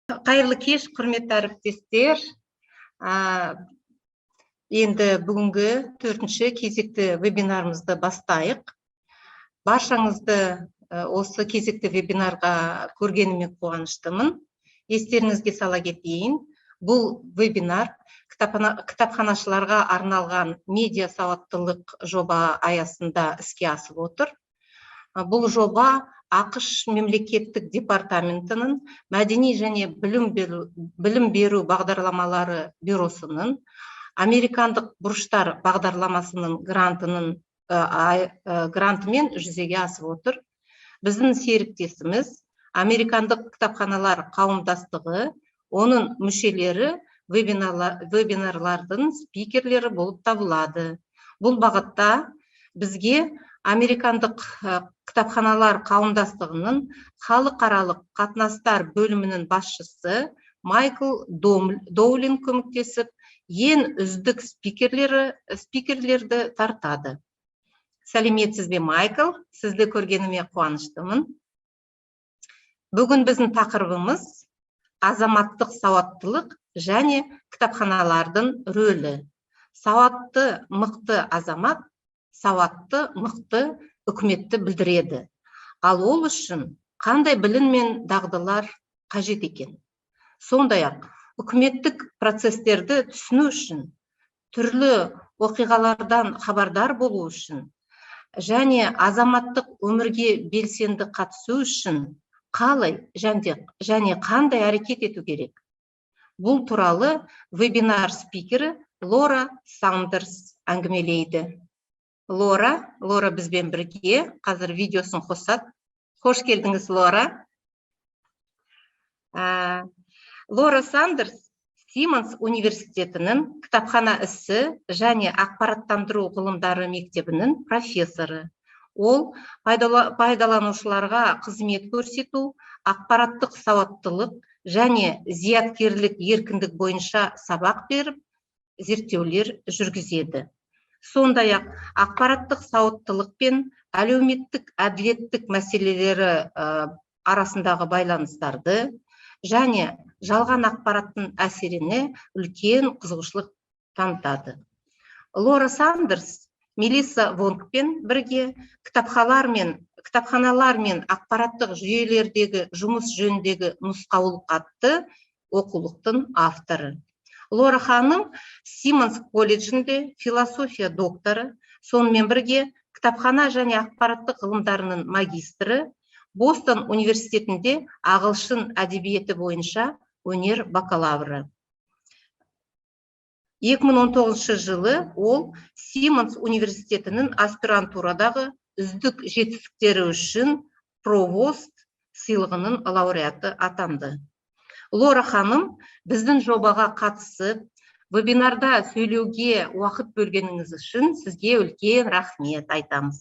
Қайырлы кеш, құрметті әріптестер! Енді бүгінгі төртінші кезекті вебинарымызды бастайық. Баршаңызды осы кезекті вебинарға көргеніме қуаныштымын. Естеріңізге сала кетейін, бұл вебинар кітапханашыларға арналған медиа сауаттылық жоба аясында іске асып отыр. Бұл жоба АҚШ мемлекеттік департаментінің мәдени және білім беру бағдарламалары бюросының американдық бұрыштар бағдарламасының грантымен жүзеге асып отыр. Біздің серіктесіміз — Американдық кітапханалар қауымдастығы, оның мүшелері вебинарлардың спикерлері болып табылады. Бұл бағытта бізге Американдық кітапханалар қауымдастығының халықаралық қатынастар бөлімінің басшысы Майкл Доулин көмектесіп, ең үздік спикерлерді тартады. Сәлеметсіз бе, Майкл! Сізді көргеніме қуаныштымын. Бүгін біздің тақырыбымыз — азаматтық сауаттылық және кітапханалардың рөлі. Сауатты, мықты азамат сауатты, мықты үкіметті білдіреді. Ал ол үшін қандай білім мен дағдылар қажет екен? Сондай ақ үкіметтік процестерді түсіну үшін, түрлі оқиғалардан хабардар болу үшін және азаматтық өмірге белсенді қатысу үшін қалай және қандай әрекет ету керек? Бұл туралы вебинар спикері Лора Сандерс әңгімелейді. Лора бізбен бірге, қазір видеосын қосады. Қош келдіңіз, Лора! Лора Сандерс — Симонс университетінің кітапхана ісі және ақпараттандыру ғылымдары мектебінің профессоры. Ол пайдаланушыларға қызмет көрсету, ақпараттық сауаттылық және зияткерлік еркіндік бойынша сабақ беріп, зерттеулер жүргізеді. Сондай ақ ақпараттық сауаттылық пен әлеуметтік әділеттік мәселелері арасындағы байланыстарды және жалған ақпараттың әсеріне үлкен қызығушылық танытады. Лора Сандерс Мелисса Вонгпен бірге кітапханалар мен ақпараттық жүйелердегі жұмыс жөніндегі нұсқаулық атты оқулықтың авторы. Лора ханым Симонс колледжінде философия докторы, сонымен бірге кітапхана және ақпараттық ғылымдарының магистрі, Бостон университетінде ағылшын әдебиеті бойынша өнер бакалавры. 2019 жылы ол Симонс университетінің аспирантурадағы үздік жетістіктері үшін Провост сыйлығының лауреаты атанды. Лора ханым, біздің жобаға қатысып, вебинарда сөйлеуге уақыт бөлгеніңіз үшін сізге үлкен рахмет айтамыз.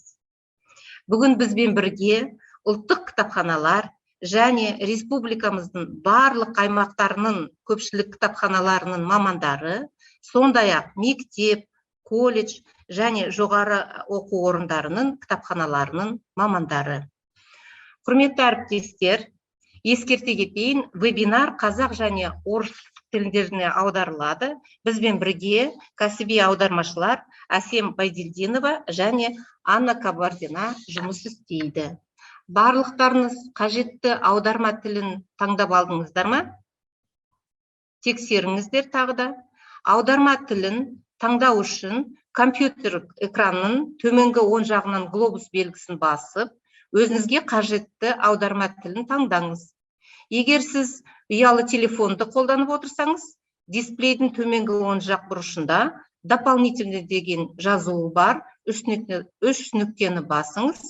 Бүгін бізбен бірге ұлттық кітапханалар және республикамыздың барлық аймақтарының көпшілік кітапханаларының мамандары, сондай ақ мектеп, колледж және жоғары оқу орындарының кітапханаларының мамандары. Құрметті әріптестер, ескерте кетейін, вебинар қазақ және орыс тілдеріне аударылады. Бізбен бірге кәсіби аудармашылар Әсем Байділдинова және Анна Кабардина жұмыс істейді. Барлықтарыңыз қажетті аударма тілін таңдап алдыңыздар ма? Тексеріңіздер тағы да. Аударма тілін таңдау үшін компьютер экранының төменгі оң жағынан глобус белгісін басып, өзіңізге қажетті аударма тілін таңдаңыз. Егер сіз ұялы телефонды қолданып отырсаңыз, дисплейдің төменгі оң жақ бұрышында «Дополнительный» деген жазуы бар үш нүктені басыңыз.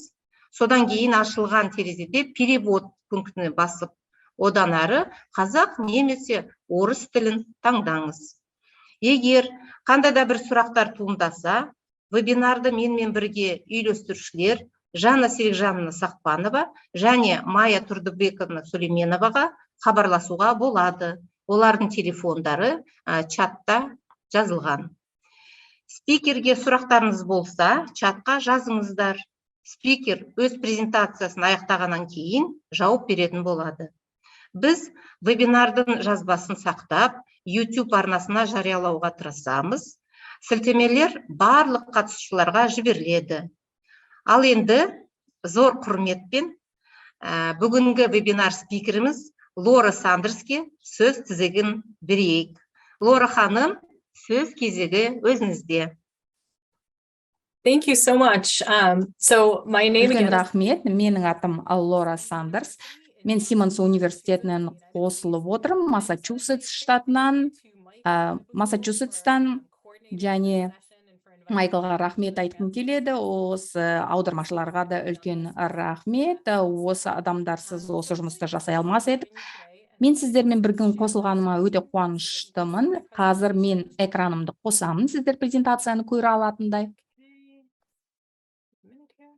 Содан кейін ашылған терезеде «Перевод» пунктіне басып, одан әрі қазақ немесе орыс тілін таңдаңыз. Егер қандай да бір сұрақтар туындаса, вебинарды менімен бірге үйлестірушілер Жанна Серікжановна Сақпанова және Майя Тұрдыбековна Сүлейменоваға хабарласуға болады. Олардың телефондары чатта жазылған. Спикерге сұрақтарыңыз болса, чатқа жазыңыздар. Спикер өз презентациясын аяқтағаннан кейін жауап беретін болады. Біз вебинардың жазбасын сақтап, YouTube арнасына жариялауға тырысамыз. Сілтемелер барлық қатысушыларға жіберіледі. Ал енді зор құрметпен бүгінгі вебинар спикеріміз Лора Сандерске сөз тізгінін берейік. Лора ханым, сөз кезегі өзіңізде. Thank you so much. So my name Үлкен again is рахмет. Менің атым Лора Сандерс. Мен Симонс университетінен қосылып отырмын, Массачусетс штатынан, Массачусетстан, және Майклға рахмет айтқым келеді. Осы аудармашыларға да үлкен рахмет. Осы адамдарсыз осы жұмысты жасай алмас едік. Мен сіздермен бірге қосылғаныма өте қуаныштымын. Қазір мен экранымды қосамын, сіздер презентацияны көре алатындай. Minute here.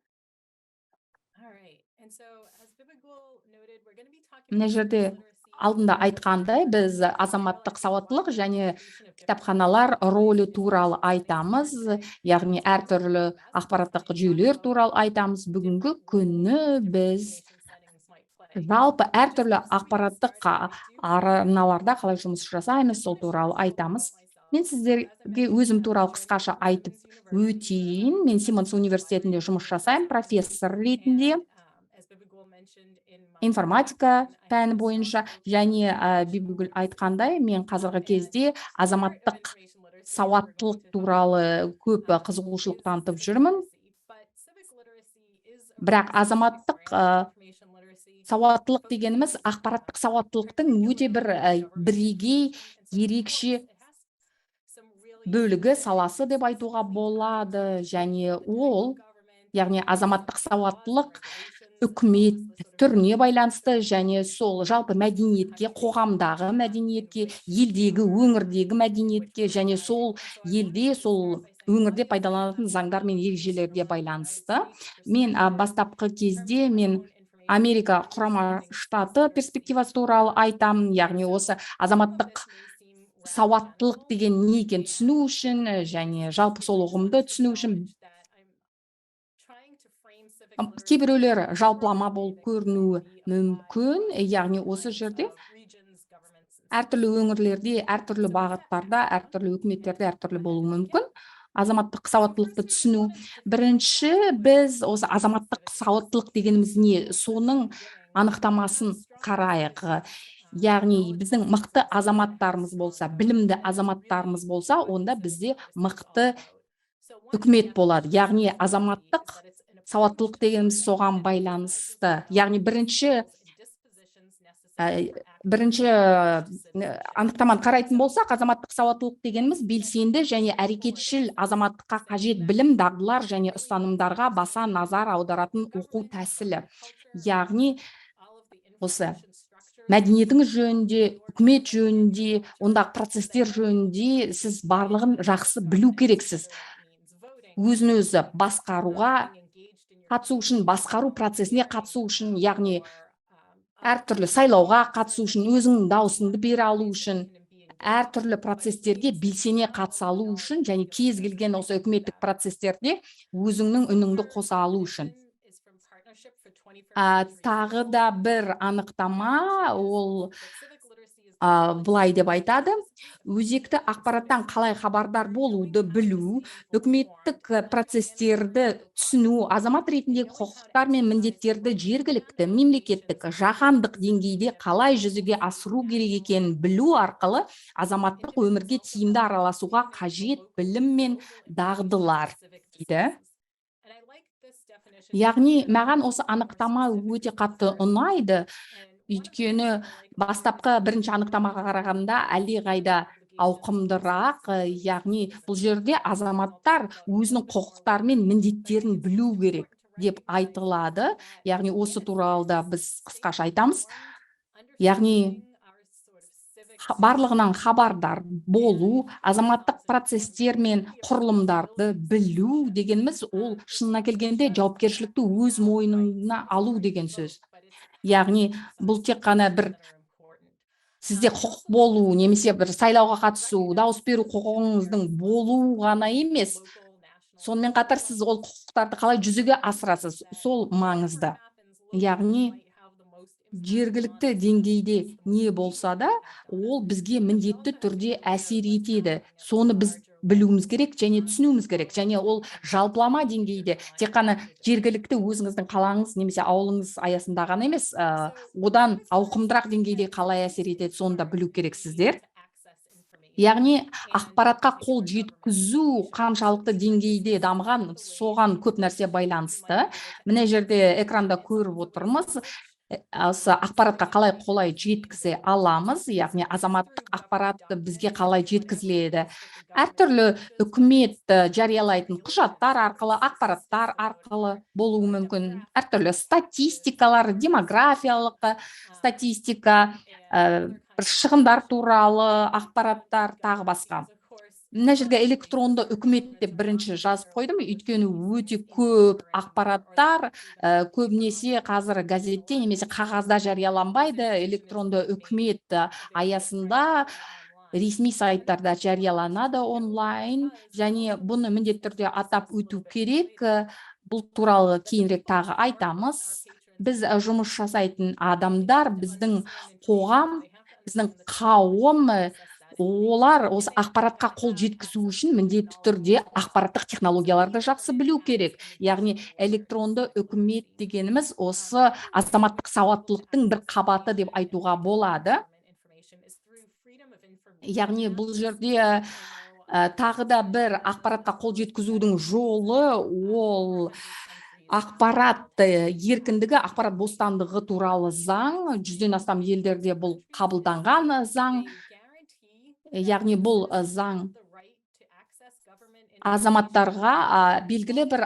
All right. And so as Bibigul noted, we're going to be talking Мына жерде алдында айтқандай, біз азаматтық сауаттылық және кітапханалар рөлі туралы айтамыз, яғни әртүрлі ақпараттық жүйелер туралы айтамыз. Бүгінгі күні біз жалпы әртүрлі ақпараттық арналарда қалай жұмыс жасаймыз, сол туралы айтамыз. Мен сіздерге өзім туралы қысқаша айтып өтейін. Мен Симонс университетінде жұмыс жасаймын профессор ретінде информатика пәні бойынша және Бибігүл айтқандай, мен қазіргі кезде азаматтық сауаттылық туралы көп қызығушылық танытып жүрмін. Бірақ азаматтық сауаттылық дегеніміз ақпараттық сауаттылықтың өте бір бірегей, ерекше бөлігі, саласы деп айтуға болады. Және ол, яғни азаматтық сауаттылық, үкімет түріне байланысты және сол жалпы мәдениетке, қоғамдағы мәдениетке, елдегі, өңірдегі мәдениетке және сол елде, сол өңірде пайдаланатын заңдар мен ережелерге байланысты. Мен бастапқы кезде мен Америка Құрама Штаты перспективасы туралы айтамын, яғни осы азаматтық сауаттылық деген не екенін түсіну үшін және жалпы сол ұғымды түсіну үшін. Кейбіреулер жалпылама болып көрінуі мүмкін, яғни осы жерде әртүрлі өңірлерде, әртүрлі бағыттарда, әртүрлі үкіметтерде әртүрлі болуы мүмкін азаматтық сауаттылықты түсіну. Бірінші біз осы азаматтық сауаттылық дегеніміз не, соның анықтамасын қарайық. Яғни біздің мықты азаматтарымыз болса, білімді азаматтарымыз болса, онда бізде мықты үкімет болады. Яғни азаматтық сауаттылық дегеніміз соған байланысты. Яғни бірінші анықтаманы қарайтын болсақ, азаматтық сауаттылық дегеніміз белсенді және әрекетшіл азаматтыққа қажет білім, дағдылар және ұстанымдарға баса назар аударатын оқу тәсілі. Яғни осы мәдениетіңіз жөнінде, үкімет жөнінде, ондағы процесстер жөнінде сіз барлығын жақсы білу керексіз. Өзін өзі басқаруға қатысу үшін, басқару процесіне қатысу үшін, яғни әртүрлі сайлауға қатысу үшін, өзіңнің дауысыңды бере алу үшін, әртүрлі процестерге белсене қатыса алу үшін және кез келген осы үкіметтік процестерде өзіңнің үніңді қоса алу үшін. Тағы да бір анықтама, ол былай деп айтады: өзекті ақпараттан қалай хабардар болуды білу, үкіметтік процестерді түсіну, азамат ретіндегі құқықтар мен міндеттерді жергілікті, мемлекеттік, жаһандық деңгейде қалай жүзеге асыру керек екенін білу арқылы азаматтық өмірге тиімді араласуға қажет білім мен дағдылар дейді. Яғни маған осы анықтама өте қатты ұнайды, өйткені бастапқы бірінші анықтамаға қарағанда әлдеқайда ауқымдырақ. Яғни бұл жерде азаматтар өзінің құқықтары мен міндеттерін білу керек деп айтылады. Яғни осы туралы да біз қысқаша айтамыз. Яғни барлығынан хабардар болу, азаматтық процесстер мен құрылымдарды білу дегеніміз ол шынына келгенде жауапкершілікті өз мойныңа алу деген сөз. Яғни бұл тек қана бір сізде құқық болу немесе бір сайлауға қатысу, дауыс беру құқығыңыздың болуы ғана емес, сонымен қатар сіз ол құқықтарды қалай жүзеге асырасыз, сол маңызды. Яғни Жергілікті деңгейде не болса да, ол бізге міндетті түрде әсер етеді. Соны біз білуіміз керек және түсінуіміз керек. Және ол жалпылама деңгейде, тек қана жергілікті өзіңіздің қалаңыз немесе ауылыңыз аясында ғана емес, одан ауқымдырақ деңгейде қалай әсер етеді, соны да білу керексіздер. Яғни ақпаратқа қол жеткізу қаншалықты деңгейде дамыған, соған көп нәрсе байланысты. Мына жерде экранда көріп отырмыз, осы ақпаратқа қалай қолай жеткізе аламыз, яғни азаматтық ақпарат бізге қалай жеткізіледі. Әртүрлі үкімет жариялайтын құжаттар арқылы, ақпараттар арқылы болуы мүмкін. Әртүрлі статистикалар, демографиялық статистика, бір шығындар туралы ақпараттар, тағы басқа. Мына жерге электронды үкімет деп бірінші жазып қойдым, өйткені өте көп ақпараттар көбінесе қазір газетте немесе қағазда жарияланбайды. Электронды үкімет аясында ресми сайттарда жарияланады онлайн. Және бұны міндетті түрде атап өту керек, бұл туралы кейінірек тағы айтамыз. Біз, жұмыс жасайтын адамдар, біздің қоғам, біздің қауым, олар осы ақпаратқа қол жеткізу үшін міндетті түрде ақпараттық технологияларды жақсы білу керек. Яғни электронды үкімет дегеніміз осы азаматтық сауаттылықтың бір қабаты деп айтуға болады. Яғни бұл жерде тағы да бір ақпаратқа қол жеткізудің жолы — ол ақпарат еркіндігі, ақпарат бостандығы туралы заң. 100-ден астам елдерде бұл қабылданған заң. Яғни бұл заң азаматтарға белгілі бір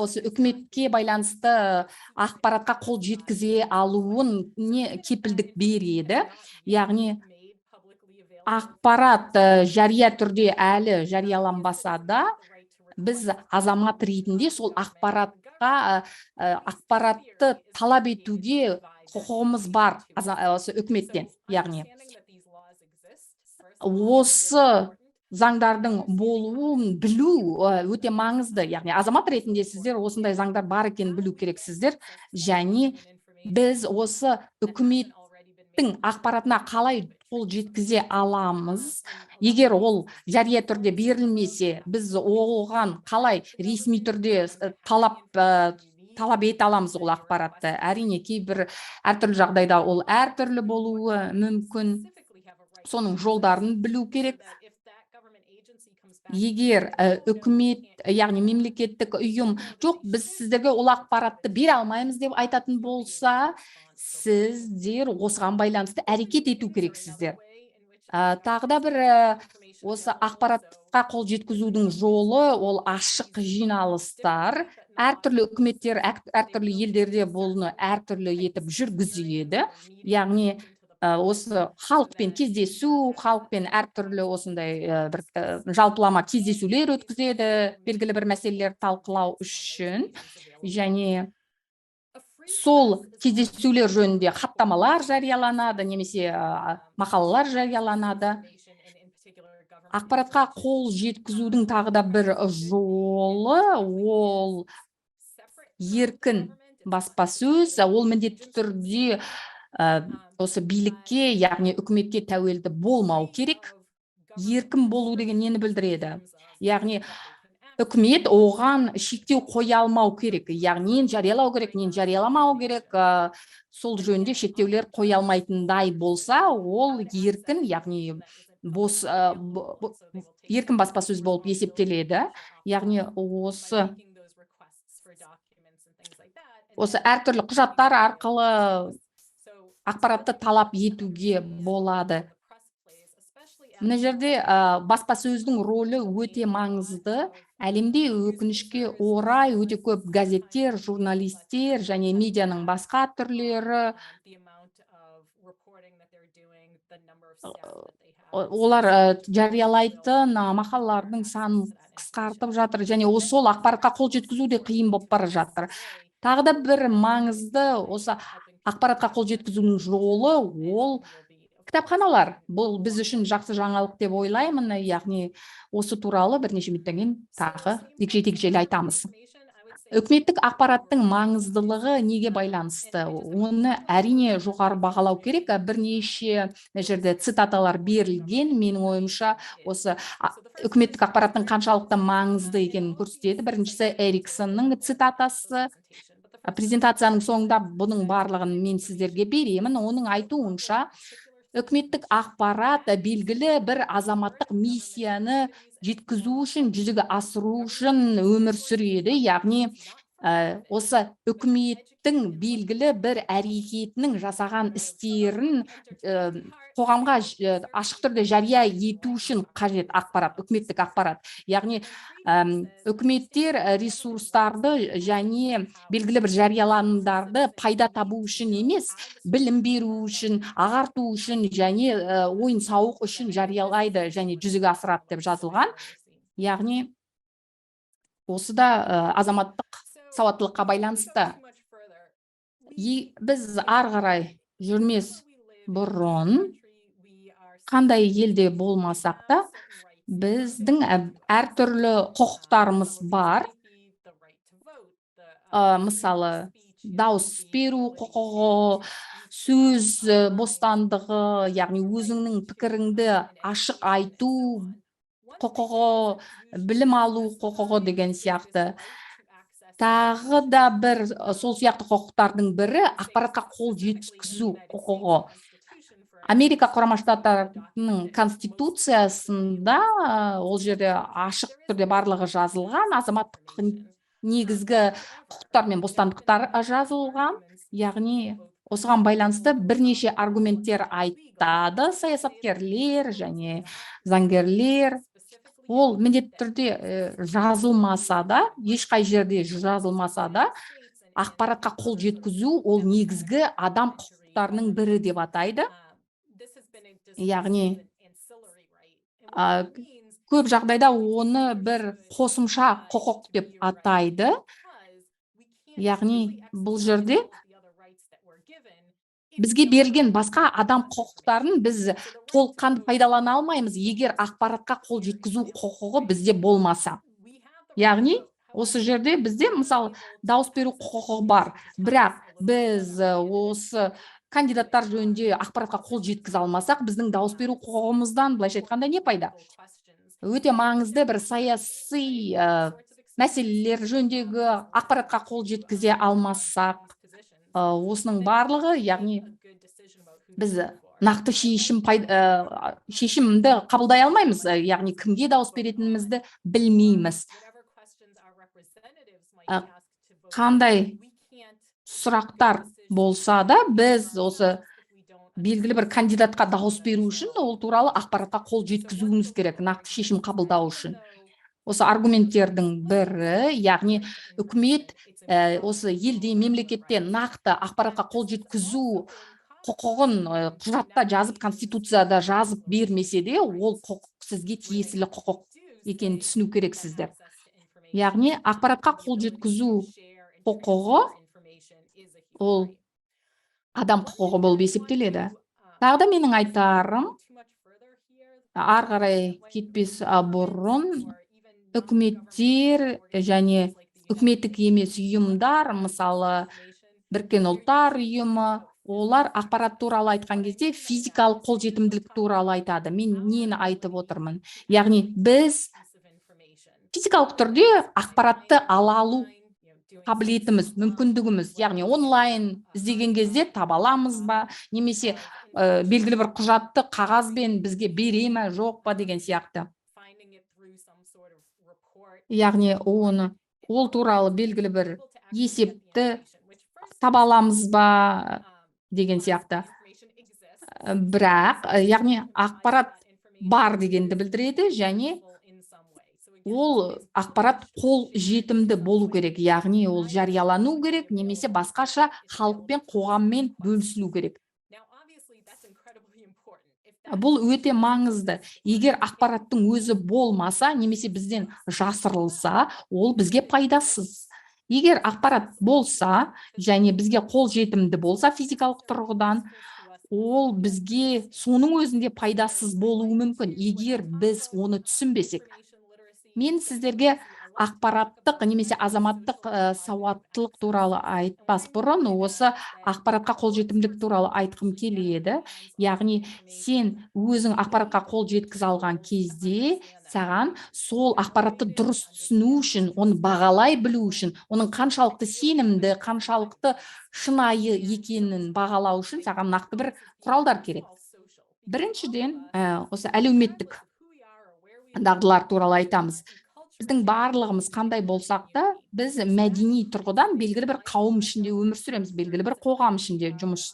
осы үкіметке байланысты ақпаратқа қол жеткізе алуын не кепілдік береді. Яғни ақпарат жария түрде әлі жарияланбаса да, біз азамат ретінде сол ақпаратқа, ақпаратты талап етуге құқығымыз бар осы үкіметтен. Яғни осы заңдардың болуын білу өте маңызды. Яғни азамат ретінде сіздер осындай заңдар бар екенін білу керексіздер. Және біз осы үкіметтің ақпаратына қалай қол жеткізе аламыз? Егер ол жария түрде берілмесе, біз оған қалай ресми түрде талап ете аламыз ол ақпаратты? Әрине, кейбір әртүрлі жағдайда ол әртүрлі болуы мүмкін, соның жолдарын білу керек. Егер үкімет, яғни мемлекеттік ұйым, жоқ, біз сіздерге ол ақпаратты бере алмаймыз деп айтатын болса, сіздер осыған байланысты әрекет ету керексіздер. Тағы да бір осы ақпаратқа қол жеткізудің жолы — ол ашық жиналыстар. Әртүрлі үкіметтер әртүрлі елдерде бұны әртүрлі етіп жүргізеді. Яғни осы халықпен кездесу, халықпен әртүрлі осындай бір жалпылама кездесулер өткізеді белгілі бір мәселелер талқылау үшін. Және сол кездесулер жөнінде хаттамалар жарияланады немесе мақалалар жарияланады. Ақпаратқа қол жеткізудің тағы да бір жолы — ол еркін баспасөз. Ол міндетті түрде осы билікке, яғни үкіметке тәуелді болмау керек. Еркін болу деген нені білдіреді? Яғни үкімет оған шектеу қоя алмау керек. Яғни нені жариялау керек, нені жарияламау керек, сол жөнінде шектеулер қоя алмайтындай болса, ол еркін, яғни бос, еркін баспасөз болып есептеледі. Яғни осы әртүрлі құжаттар арқылы ақпаратты талап етуге болады. Мына жерде баспасөздің рөлі өте маңызды. Әлемде, өкінішке орай, өте көп газеттер, журналистер және медианың басқа түрлері, олар жариялайтын мақалалардың санын қысқартып жатыр және сол ақпаратқа қол жеткізу де қиын болып бара жатыр. Тағы да бір маңызды осы ақпаратқа қол жеткізудің жолы — ол кітапханалар. Бұл біз үшін жақсы жаңалық деп ойлаймын. Яғни осы туралы бірнеше минуттан кейін тағы егжей тегжейлі айтамыз. Үкіметтік ақпараттың маңыздылығы неге байланысты? Оны, әрине, жоғары бағалау керек. Бірнеше мына жерде цитаталар берілген. Менің ойымша, осы үкіметтік ақпараттың қаншалықты маңызды екенін көрсетеді. Біріншісі — Эриксонның цитатасы. Презентацияның соңында бұның барлығын мен сіздерге беремін. Оның айтуынша, үкіметтік ақпарат белгілі бір азаматтық миссияны жеткізу үшін, жүзеге асыру үшін өмір сүреді. Яғни осы үкіметтің белгілі бір әрекетінің, жасаған істерін қоғамға ашық түрде жария ету үшін қажет ақпарат, үкіметтік ақпарат. Яғни үкіметтер ресурстарды және белгілі бір жарияланымдарды пайда табу үшін емес, білім беру үшін, ағарту үшін және ойын сауық үшін жариялайды және жүзеге асырады деп жазылған. Яғни осы да азаматтық сауаттылыққа байланысты. Біз ары қарай жүрмес бұрын, қандай елде болмасақ та, біздің әртүрлі құқықтарымыз бар. Мысалы, дауыс беру құқығы, сөз бостандығы, яғни өзіңнің пікіріңді ашық айту құқығы, білім алу құқығы деген сияқты. Тағы да бір сол сияқты құқықтардың бірі — ақпаратқа қол жеткізу құқығы. Америка Құрама Штаттарының конституциясында ол жерде ашық түрде барлығы жазылған, азаматтық негізгі құқықтар мен бостандықтар жазылған. Яғни осыған байланысты бірнеше аргументтер айтады саясаткерлер және заңгерлер. Ол міндетті түрде жазылмаса да, ешқай жерде жазылмаса да, ақпаратқа қол жеткізу ол негізгі адам құқықтарының бірі деп атайды. Яғни көп жағдайда оны бір қосымша құқық деп атайды. Яғни бұл жерде бізге берілген басқа адам құқықтарын біз толыққанды пайдалана алмаймыз, егер ақпаратқа қол жеткізу құқығы бізде болмаса. Яғни осы жерде бізде, мысалы, дауыс беру құқығы бар, бірақ біз осы кандидаттар жөнінде ақпаратқа қол жеткізе алмасақ, біздің дауыс беру құқығымыздан, былайша айтқанда, не пайда? Өте маңызды бір саяси мәселелер жөніндегі ақпаратқа қол жеткізе алмасақ, осының барлығы, яғни біз нақты шешімді қабылдай алмаймыз, яғни кімге дауыс беретінімізді білмейміз. Қандай сұрақтар болса да, біз осы белгілі бір кандидатқа дауыс беру үшін ол туралы ақпаратқа қол жеткізуіміз керек, нақты шешім қабылдау үшін. Осы аргументтердің бірі, яғни үкімет осы елде, мемлекетте нақты ақпаратқа қол жеткізу құқығын құжатта жазып, конституцияда жазып бермесе де, ол құқық сізге тиесілі құқық екенін түсіну керексіздер. Яғни ақпаратқа қол жеткізу құқығы ол адам құқығы болып есептеледі. Тағы да менің айтарым, ары қарай кетпес бұрын, үкіметтер және үкіметтік емес ұйымдар, мысалы, Біріккен Ұлттар Ұйымы, олар ақпарат туралы айтқан кезде физикалық қолжетімділік туралы айтады. Мен нені айтып отырмын? Яғни біз физикалық түрде ақпаратты ала алу қабілетіміз, мүмкіндігіміз, яғни онлайн іздеген кезде таба аламыз ба немесе белгілі бір құжатты қағазбен бізге бере ме, жоқ па деген сияқты. Яғни оны, ол туралы белгілі бір есепті таба аламыз ба деген сияқты. Бірақ яғни ақпарат бар дегенді білдіреді және ол ақпарат қол жетімді болу керек, яғни ол жариялану керек немесе басқаша халықпен, қоғаммен бөлісілу керек. Бұл өте маңызды. Егер ақпараттың өзі болмаса немесе бізден жасырылса, ол бізге пайдасыз. Егер ақпарат болса және бізге қол жетімді болса физикалық тұрғыдан, ол бізге соның өзінде пайдасыз болуы мүмкін, егер біз оны түсінбесек. Мен сіздерге Ақпараттық немесе азаматтық сауаттылық туралы айтпас бұрын, осы ақпаратқа қолжетімділік туралы айтқым келеді. Яғни сен өзің ақпаратқа қол жеткізе алған кезде, саған сол ақпаратты дұрыс түсіну үшін, оны бағалай білу үшін, оның қаншалықты сенімді, қаншалықты шынайы екенін бағалау үшін саған нақты бір құралдар керек. Біріншіден, осы әлеуметтік дағдылар туралы айтамыз. Біздің барлығымыз қандай болсақ та, біз мәдени тұрғыдан белгілі бір қауым ішінде өмір сүреміз, белгілі бір қоғам ішінде жұмыс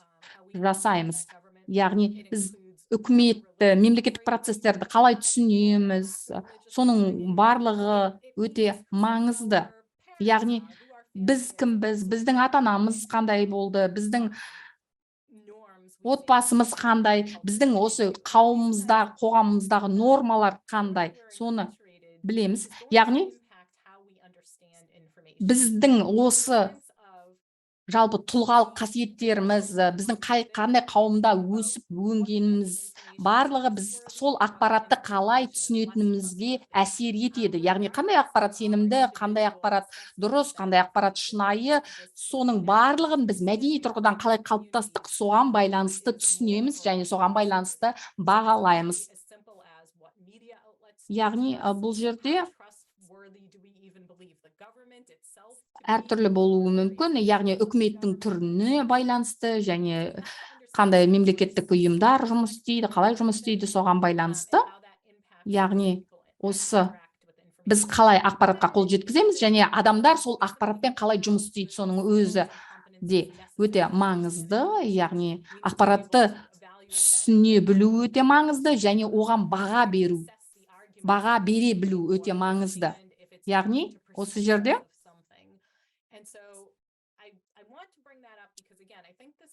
жасаймыз. Яғни біз үкіметті, мемлекеттік процестерді қалай түсінеміз, соның барлығы өте маңызды. Яғни біз кімбіз, біздің ата анамыз қандай болды, біздің отбасымыз қандай, біздің осы қауымымызда, қоғамымыздағы нормалар қандай, соны білеміз. Яғни біздің осы жалпы тұлғалық қасиеттеріміз, біздің қандай қауымда өсіп өнгеніміз, барлығы біз сол ақпаратты қалай түсінетінімізге әсер етеді. Яғни қандай ақпарат сенімді, қандай ақпарат дұрыс, қандай ақпарат шынайы, соның барлығын біз мәдени тұрғыдан қалай қалыптастық, соған байланысты түсінеміз және соған байланысты бағалаймыз. Яғни бұл жерде әртүрлі болуы мүмкін, яғни үкіметтің түріне байланысты және қандай мемлекеттік ұйымдар жұмыс істейді, қалай жұмыс істейді, соған байланысты. Яғни осы біз қалай ақпаратқа қол жеткіземіз және адамдар сол ақпаратпен қалай жұмыс істейді, соның өзі де өте маңызды. Яғни ақпаратты түсіне білу өте маңызды және оған баға бере білу өте маңызды. Яғни осы жерде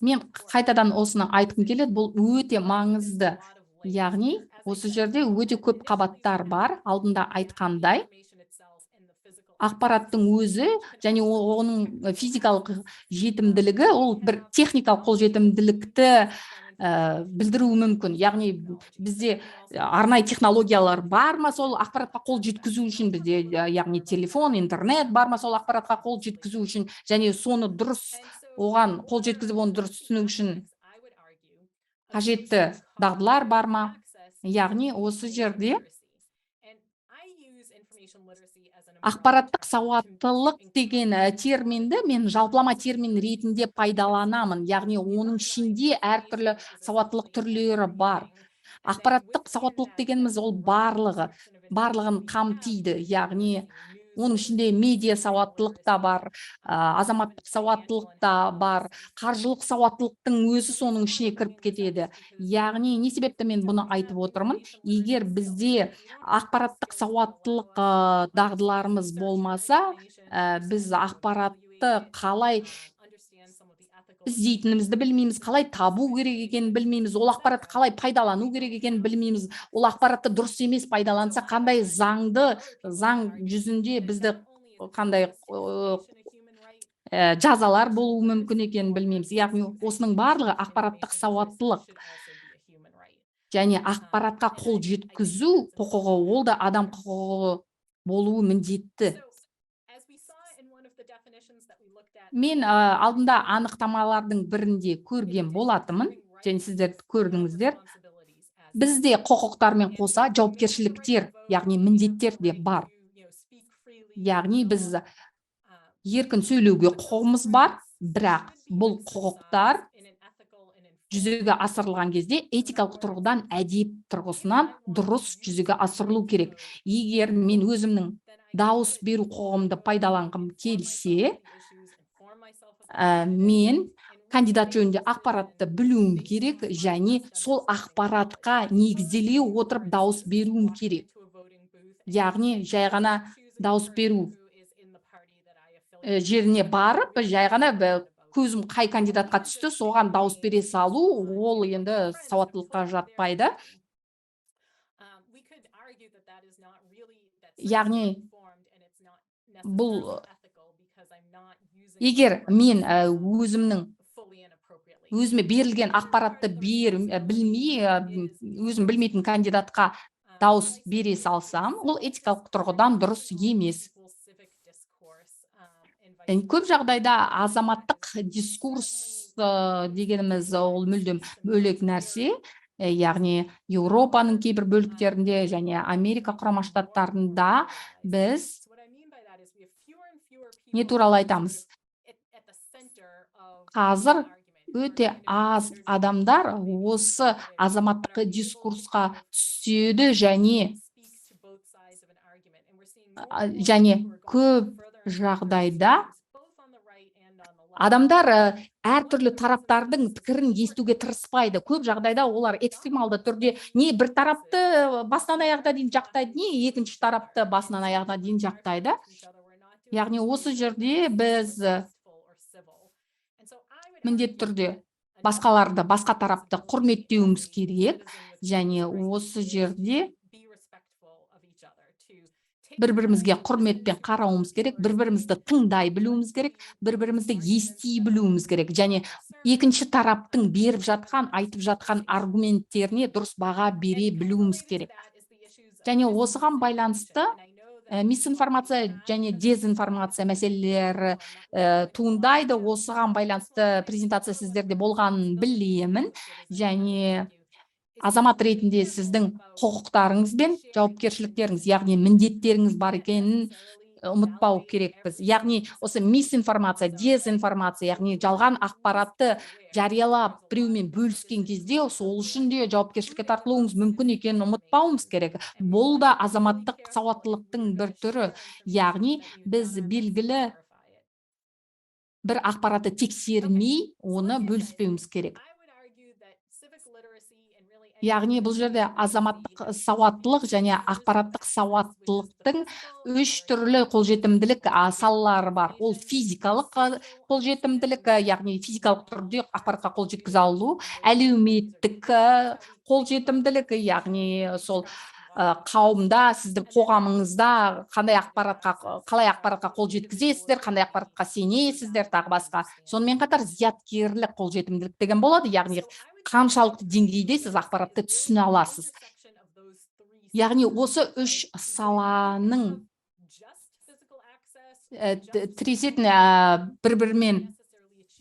мен қайтадан осыны айтқым келеді, бұл өте маңызды. Яғни осы жерде өте көп қабаттар бар, алдында айтқандай, ақпараттың өзі және оның физикалық жетімділігі, ол бір техникалық қолжетімділікті білдіруі мүмкін. Яғни бізде арнайы технологиялар бар ма сол ақпаратқа қол жеткізу үшін, бізде, яғни телефон, интернет бар ма сол ақпаратқа қол жеткізу үшін, және соны дұрыс, оған қол жеткізіп, оны дұрыс түсіну үшін қажетті дағдылар бар ма? Яғни осы жерде ақпараттық сауаттылық деген терминді мен жалпылама термин ретінде пайдаланамын. Яғни оның ішінде әртүрлі сауаттылық түрлері бар. Ақпараттық сауаттылық дегеніміз ол барлығын қамтиды. Яғни оның ішінде медиа сауаттылық та бар, азаматтық сауаттылық та бар, қаржылық сауаттылықтың өзі соның ішіне кіріп кетеді. Яғни не себепті мен бұны айтып отырмын? Егер бізде ақпараттық сауаттылық дағдыларымыз болмаса, біз ақпаратты қалай іздейтінімізді білмейміз, қалай табу керек екенін білмейміз, ол ақпаратты қалай пайдалану керек екенін білмейміз, ол ақпаратты дұрыс емес пайдаланса, қандай заң жүзінде бізді қандай жазалар болуы мүмкін екенін білмейміз. Яғни осының барлығы ақпараттық сауаттылық және ақпаратқа қол жеткізу құқығы, ол да адам құқығы болуы міндетті. Мен алдында анықтамалардың бірінде көрген болатынмын, және сіздер көрдіңіздер. Бізде құқықтармен қоса жауапкершіліктер, яғни міндеттер де бар. Яғни біз еркін сөйлеуге құқығымыз бар, бірақ бұл құқықтар жүзеге асырылған кезде этикалық тұрғыдан, әдеп тұрғысынан дұрыс жүзеге асырылу керек. Егер мен өзімнің дауыс беру құқығымды пайдаланғым келсе, мен кандидат жөнінде ақпаратты білуім керек және сол ақпаратқа негізделе отырып дауыс беруім керек. Яғни жай ғана дауыс беру жеріне барып, жай ғана көзім қай кандидатқа түсті, соған дауыс бере салу, ол енді сауаттылыққа жатпайды. Яғни бұл егер мен өзіме берілген ақпаратты білмей, өзім білмейтін кандидатқа дауыс бере салсам, ол этикалық тұрғыдан дұрыс емес. Көп жағдайда азаматтық дискурс дегеніміз ол мүлдем бөлек нәрсе. Яғни Еуропаның кейбір бөліктерінде және Америка Құрама Штаттарында біз не туралы айтамыз? Қазір өте аз адамдар осы азаматтық дискурсқа түседі және көп жағдайда адамдар әртүрлі тараптардың пікірін естуге тырыспайды. Көп жағдайда олар экстремалды түрде не бір тарапты басынан аяғына дейін жақтайды, не екінші тарапты басынан аяғына дейін жақтайды. Яғни осы жерде біз міндетті түрде басқаларды, басқа тарапты құрметтеуіміз керек және осы жерде бір бірімізге құрметпен қарауымыз керек, бір бірімізді тыңдай білуіміз керек, бір бірімізді ести білуіміз керек және екінші тараптың беріп жатқан, айтып жатқан аргументтеріне дұрыс баға бере білуіміз керек. Және осыған байланысты мисинформация және дезинформация мәселелері туындайды. Осыған байланысты презентация сіздерде болғанын білемін және азамат ретінде сіздің құқықтарыңыз бен жауапкершіліктеріңіз, яғни міндеттеріңіз бар екенін ұмытпау керекпіз. Яғни осы мисинформация, дезинформация, яғни жалған ақпаратты жариялап, біреумен бөліскен кезде, сол үшін де жауапкершілікке тартылуыңыз мүмкін екенін ұмытпауымыз керек. Бұл да азаматтық сауаттылықтың бір түрі. Яғни біз белгілі бір ақпаратты тексермей, оны бөліспеуіміз керек. Яғни бұл жерде азаматтық сауаттылық және ақпараттық сауаттылықтың үш түрлі қолжетімділік салалары бар. Ол физикалық қолжетімділік, яғни физикалық түрде ақпаратқа қол жеткізе алу, әлеуметтік қолжетімділік, яғни сол қауымда, сіздің қоғамыңызда қандай ақпаратқа, қалай ақпаратқа қол жеткізесіздер, қандай ақпаратқа сенесіздер, тағы басқа. Сонымен қатар зияткерлік қолжетімділік деген болады, яғни қаншалықты деңгейде сіз ақпаратты түсіне аласыз. Яғни осы үш саланың тіресетін, бір бірімен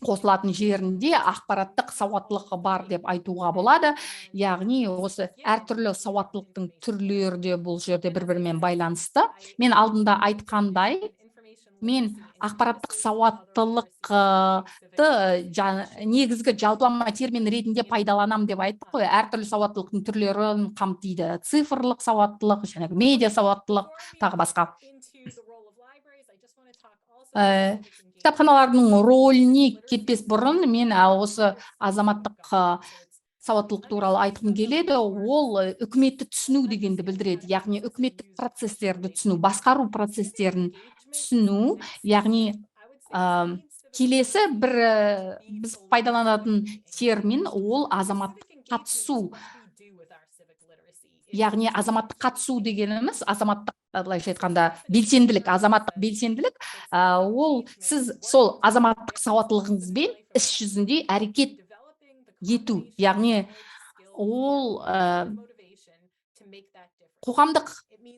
қосылатын жерінде ақпараттық сауаттылық бар деп айтуға болады. Яғни осы әртүрлі сауаттылықтың түрлері де бұл жерде бір бірімен байланысты. Мен алдында айтқандай, мен ақпараттық сауаттылықты негізгі жалпылама термин ретінде пайдаланам деп айттық қой. Әртүрлі сауаттылықтың түрлерін қамтиды: цифрлық сауаттылық, жаңағы медиа сауаттылық, тағы басқа. Кітапханалардың рөліне кетпес бұрын мен осы азаматтық сауаттылық туралы айтқым келеді. Ол үкіметті түсіну дегенді білдіреді, яғни үкіметтік процестерді түсіну, басқару процестерін түсіну. Яғни келесі бір біз пайдаланатын термин ол азаматтық қатысу. Яғни азаматтық қатысу дегеніміз азаматтық, былайша айтқанда, белсенділік, азаматтық белсенділік. Ол сіз сол азаматтық сауаттылығыңызбен іс жүзінде әрекет ету, яғни ол қоғамдық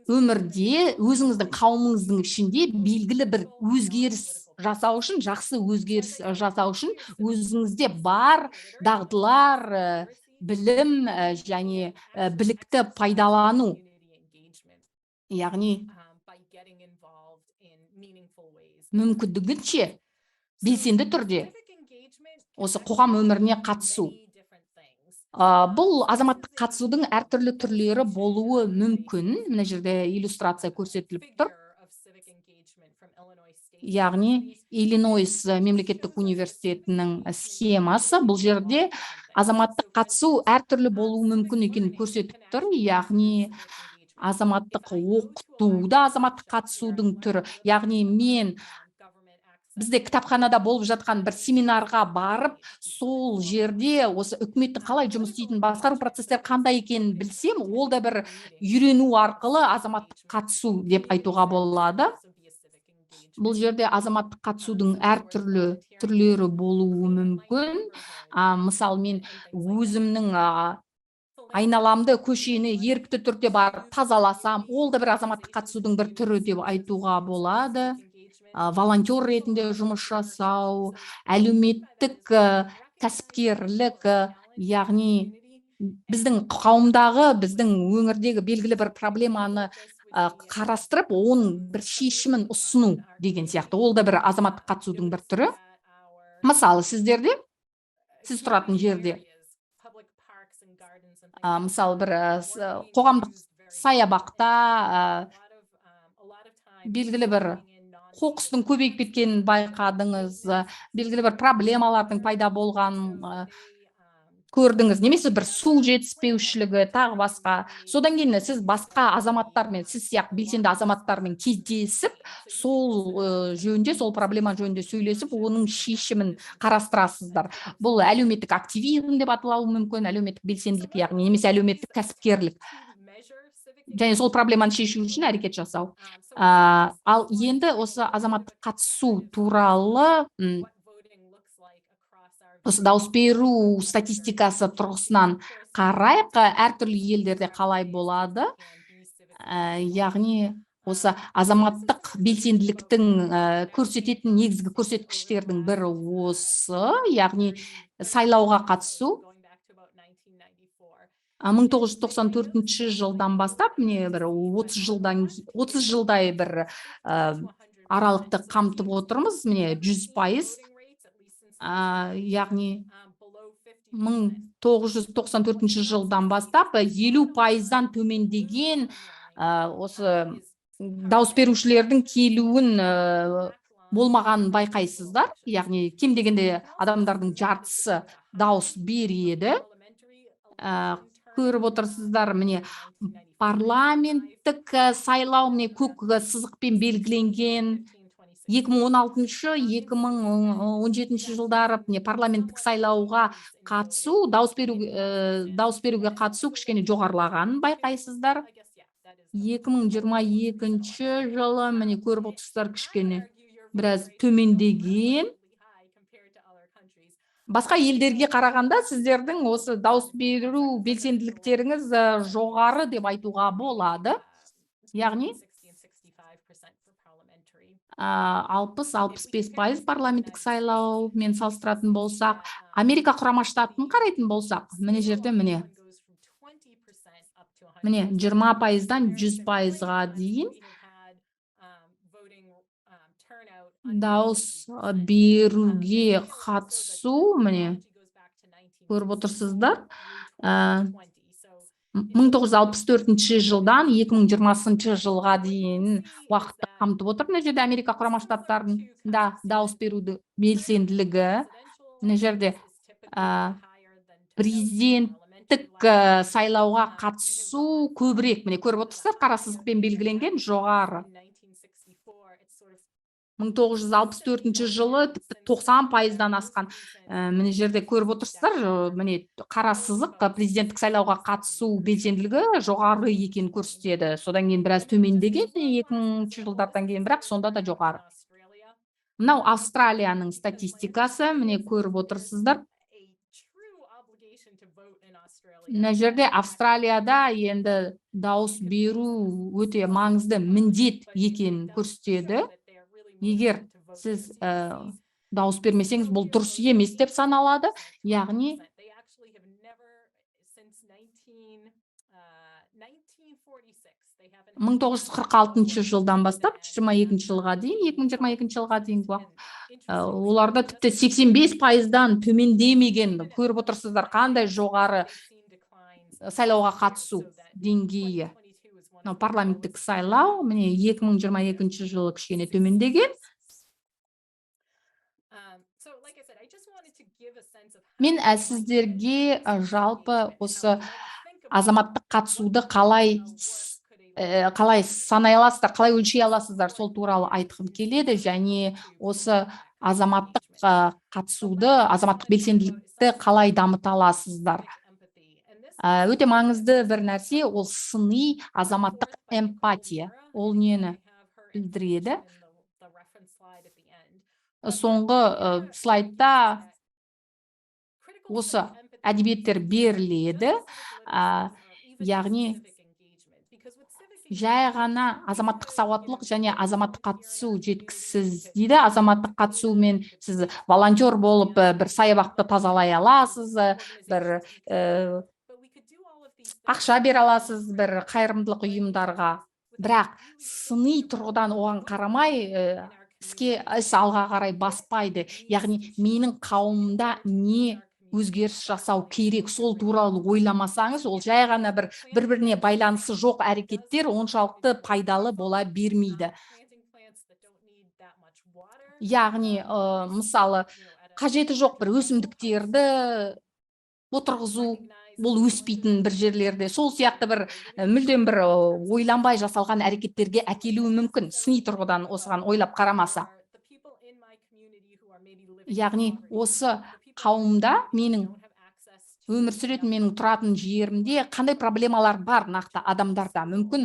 өмірде өзіңіздің қауымыңыздың ішінде белгілі бір өзгеріс жасау үшін, жақсы өзгеріс жасау үшін өзіңізде бар дағдылар, білім және білікті пайдалану. Яғни мүмкіндігінше белсенді түрде осы қоғам өміріне қатысу. Бұл азаматтық қатысудың әртүрлі түрлері болуы мүмкін. Мына жерде иллюстрация көрсетіліп тұр. Яғни Иллинойс мемлекеттік университетінің схемасы. Бұл жерде азаматтық қатысу әртүрлі болуы мүмкін екенін көрсетіп тұр. Яғни азаматтық оқыту да азаматтық қатысудың түрі. Яғни мен бізде кітапханада болып жатқан бір семинарға барып, сол жерде осы үкіметтің қалай жұмыс істейтінін, басқару процестері қандай екенін білсем, ол да бір үйрену арқылы азаматтық қатысу деп айтуға болады. Бұл жерде азаматтық қатысудың әртүрлі түрлері болуы мүмкін. Мысалы, мен өзімнің айналамды, көшені ерікті түрде барып тазаласам, ол да бір азаматтық қатысудың бір түрі деп айтуға болады. Волонтер ретінде жұмыс жасау, әлеуметтік кәсіпкерлік, яғни біздің қауымдағы, біздің өңірдегі белгілі бір проблеманы қарастырып, оның бір шешімін ұсыну деген сияқты. Ол да бір азаматтық қатысудың бір түрі. Мысалы, сіздерде, сіз тұратын жерде, мысалы, бір қоғамдық саябақта белгілі бір қоқыстың көбейіп кеткенін байқадыңыз, белгілі бір проблемалардың пайда болғанын көрдіңіз немесе бір су жетіспеушілігі, тағы басқа. Содан кейін сіз басқа азаматтармен, сіз сияқты белсенді азаматтармен кездесіп, сол жөнінде, сол проблема жөнінде сөйлесіп, оның шешімін қарастырасыздар. Бұл әлеуметтік активизм деп аталуы мүмкін, әлеуметтік белсенділік, яғни, немесе әлеуметтік кәсіпкерлік және сол проблеманы шешу үшін әрекет жасау. Ал енді осы азаматтық қатысу туралы, осы дауыс беру статистикасы тұрғысынан қарайық, әртүрлі елдерде қалай болады. Яғни осы азаматтық белсенділіктің көрсететін негізгі көрсеткіштердің бірі осы, яғни сайлауға қатысу. 1994 жылдан бастап, міне, бір 30 жылдан, 30 жылдай бір аралықты қамтып отырмыз, міне, 100%, яғни 1994 жылдан бастап 50%-дан төмендеген осы дауыс берушілердің келуін болмағанын байқайсыздар. Яғни кем дегенде адамдардың жартысы дауыс береді. Көріп отырсыздар, міне, парламенттік сайлау, міне, көк сызықпен белгіленген 2016-2017 жылдары, міне, парламенттік сайлауға қатысу, дауыс беруге қатысу кішкене жоғарылағанын байқайсыздар. 2022 жылы, міне, көріп отырсыздар, кішкене біраз төмендеген. Басқа елдерге қарағанда сіздердің осы дауыс беру белсенділіктеріңіз жоғары деп айтуға болады. Яғни 60-65% парламенттік сайлаумен салыстыратын болсақ. Америка Құрама Штатын қарайтын болсақ, міне жерде, міне, 20%-дан 100%-ға дейін дауыс беруге қатысу, міне, көріп отырсыздар. 1964 жылдан 2020 жылға дейін уақытты қамтып отыр. Мына жерде Америка Құрама Штаттарында дауыс беруді белсенділігі, мына жерде президенттік сайлауға қатысу көбірек, міне, көріп отырсыздар, қара сызықпен белгіленген жоғары. 1964 жылы тіпті 90%-дан асқан. Міне жерде көріп отырсыздар, міне, қара сызық президенттік сайлауға қатысу белсенділігі жоғары екенін көрсетеді. Содан кейін біраз төмендеген 2000 жылдардан кейін, бірақ сонда да жоғары. Мынау Австралияның статистикасы, міне, көріп отырсыздар. Мына жерде Австралияда енді дауыс беру өте маңызды міндет екенін көрсетеді. Егер сіз дауыс бермесеңіз, бұл дұрыс емес деп саналады. Яғни 1946 жылдан бастап 22 жылға дейін, 2022 жылға дейінгі уақыт, оларда тіпті 85%-дан төмендемеген. Көріп отырсыздар, қандай жоғары сайлауға қатысу деңгейі. Мынау парламенттік сайлау, міне, 2022 жылы кішкене төмендеген. Мен сіздерге жалпы осы азаматтық қатысуды қалай санай аласыздар, қалай өлшей аласыздар, сол туралы айтқым келеді. Және осы азаматтық қатысуды, азаматтық белсенділікті қалай дамыта аласыздар? Өте маңызды бір нәрсе ол сыни азаматтық эмпатия. Ол нені білдіреді? Соңғы слайдта осы әдебиеттер беріледі. Яғни Жай ғана азаматтық сауаттылық және азаматтық қатысу жеткісіз дейді. Азаматтық қатысумен сіз волонтер болып, бір саябақты тазалай аласыз, бір ақша бере аласыз бір қайырымдылық ұйымдарға, бірақ сыни тұрғыдан оған қарамай, іс алға қарай баспайды. Яғни менің қауымымда не өзгеріс жасау керек, сол туралы ойламасаңыз, ол жай ғана бір біріне байланысы жоқ әрекеттер оншалықты пайдалы бола бермейді. Яғни мысалы, қажеті жоқ бір өсімдіктерді отырғызу, ол өспейтін бір жерлерде, сол сияқты бір мүлдем бір ойланбай жасалған әрекеттерге әкелуі мүмкін, сыни тұрғыдан осыған ойлап қарамаса. Яғни осы қауымда, менің өмір сүретін, менің тұратын жерімде қандай проблемалар бар нақты адамдарда? Мүмкін,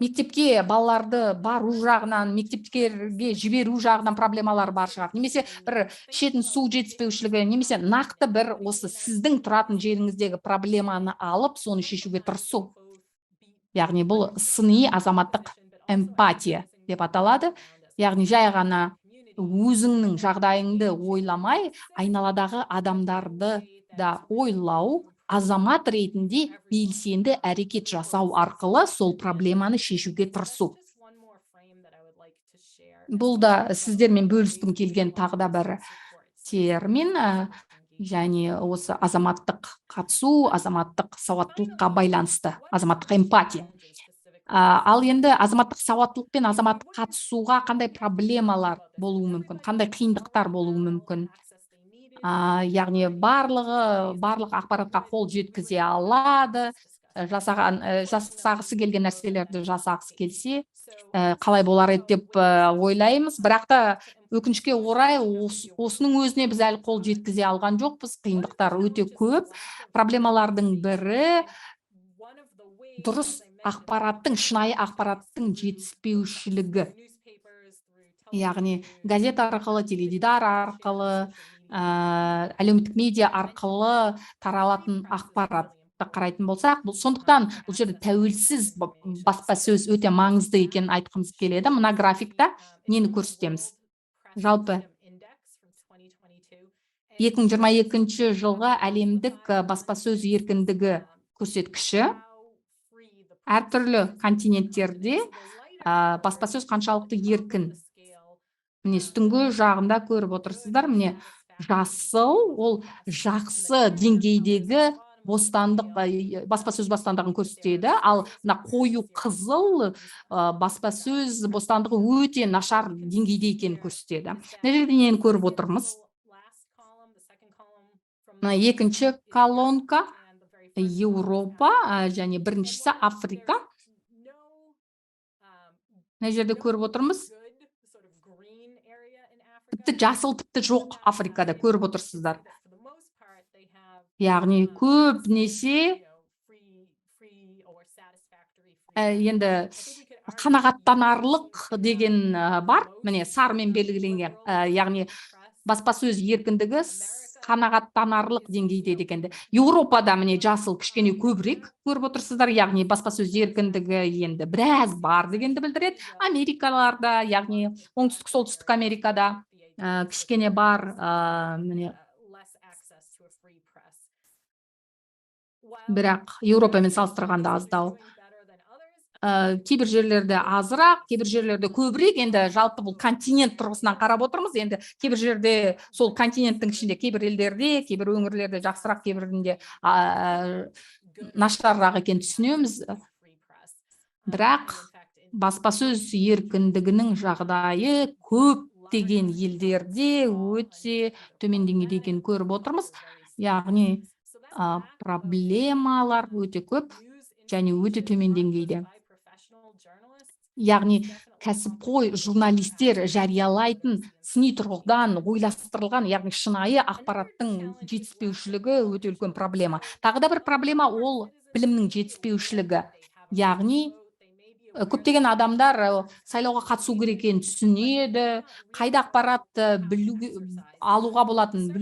мектепке балаларды бару жағынан, мектептерге жіберу жағынан проблемалар бар шығар, немесе бір ішетін су жетіспеушілігі, немесе нақты бір осы сіздің тұратын жеріңіздегі проблеманы алып, соны шешуге тырысу. Яғни бұл сыни азаматтық эмпатия деп аталады. Яғни жай ғана өзіңнің жағдайыңды ойламай, айналадағы адамдарды да ойлау, азамат ретінде белсенді әрекет жасау арқылы сол проблеманы шешуге тырысу. Бұл да сіздермен бөліскім келген тағы да бір термин және осы азаматтық қатысу, азаматтық сауаттылыққа байланысты азаматтық эмпатия. Ал енді азаматтық сауаттылық пен азаматтық қатысуға қандай проблемалар болуы мүмкін, қандай қиындықтар болуы мүмкін? Яғни барлығы барлық ақпаратқа қол жеткізе алады, жасағысы келген нәрселерді жасағысы келсе, қалай болар еді деп ойлаймыз. Бірақ та өкінішке орай, осының өзіне біз әлі қол жеткізе алған жоқпыз. Қиындықтар өте көп. Проблемалардың бірі — дұрыс ақпараттың, шынайы ақпараттың жетіспеушілігі. Яғни газет арқылы, теледидар арқылы, әлеуметтік медиа арқылы таралатын ақпаратты қарайтын болсақ, бұл сондықтан бұл жерде тәуелсіз баспасөз өте маңызды екенін айтқымыз келеді. Мына графикта нені көрсетеміз? Жалпы 2022 жылғы әлемдік баспасөз еркіндігі көрсеткіші. Әртүрлі континенттерде баспасөз қаншалықты еркін. Міне, үстіңгі жағында көріп отырсыздар, міне, жасыл ол жақсы деңгейдегі бостандық, баспасөз бостандығын көрсетеді, ал мына қою қызыл баспасөз бостандығы өте нашар деңгейде екенін көрсетеді. Мына жерде нені көріп отырмыз? Мына екінші колонка Еуропа және біріншісі Африка. Мына жерде көріп отырмыз, тіпті жасыл тіпті жоқ Африкада, көріп отырсыздар. Яғни көбінесе енді қанағаттанарлық деген бар, міне, сарымен белгіленген, яғни баспасөз еркіндігі қанағаттанарлық деңгейде дегенді. Еуропада, міне, жасыл кішкене көбірек, көріп отырсыздар, яғни баспасөз еркіндігі енді біраз бар дегенді білдіреді. Америкаларда, яғни Оңтүстік, Солтүстік Америкада кішкене бар, міне, бірақ Еуропамен салыстырғанда аздау. Кейбір жерлерде азырақ, кейбір жерлерде көбірек. Енді жалпы бұл континент тұрғысынан қарап отырмыз. Енді кейбір жерде, сол континенттің ішінде кейбір елдерде, кейбір өңірлерде жақсырақ, кейбірінде нашарырақ екенін түсінеміз. Бірақ баспасөз еркіндігінің жағдайы көптеген елдерде өте төмен деңгейде екенін көріп отырмыз. Яғни проблемалар өте көп және өте төмен деңгейде. Яғни кәсіпқой журналистер жариялайтын сыни тұрғыдан ойластырылған, яғни шынайы ақпараттың жетіспеушілігі өте үлкен проблема. Тағы да бір проблема — ол білімнің жетіспеушілігі. Яғни көптеген адамдар сайлауға қатысу керек екенін түсінеді, қайда ақпарат білуге, алуға болатынын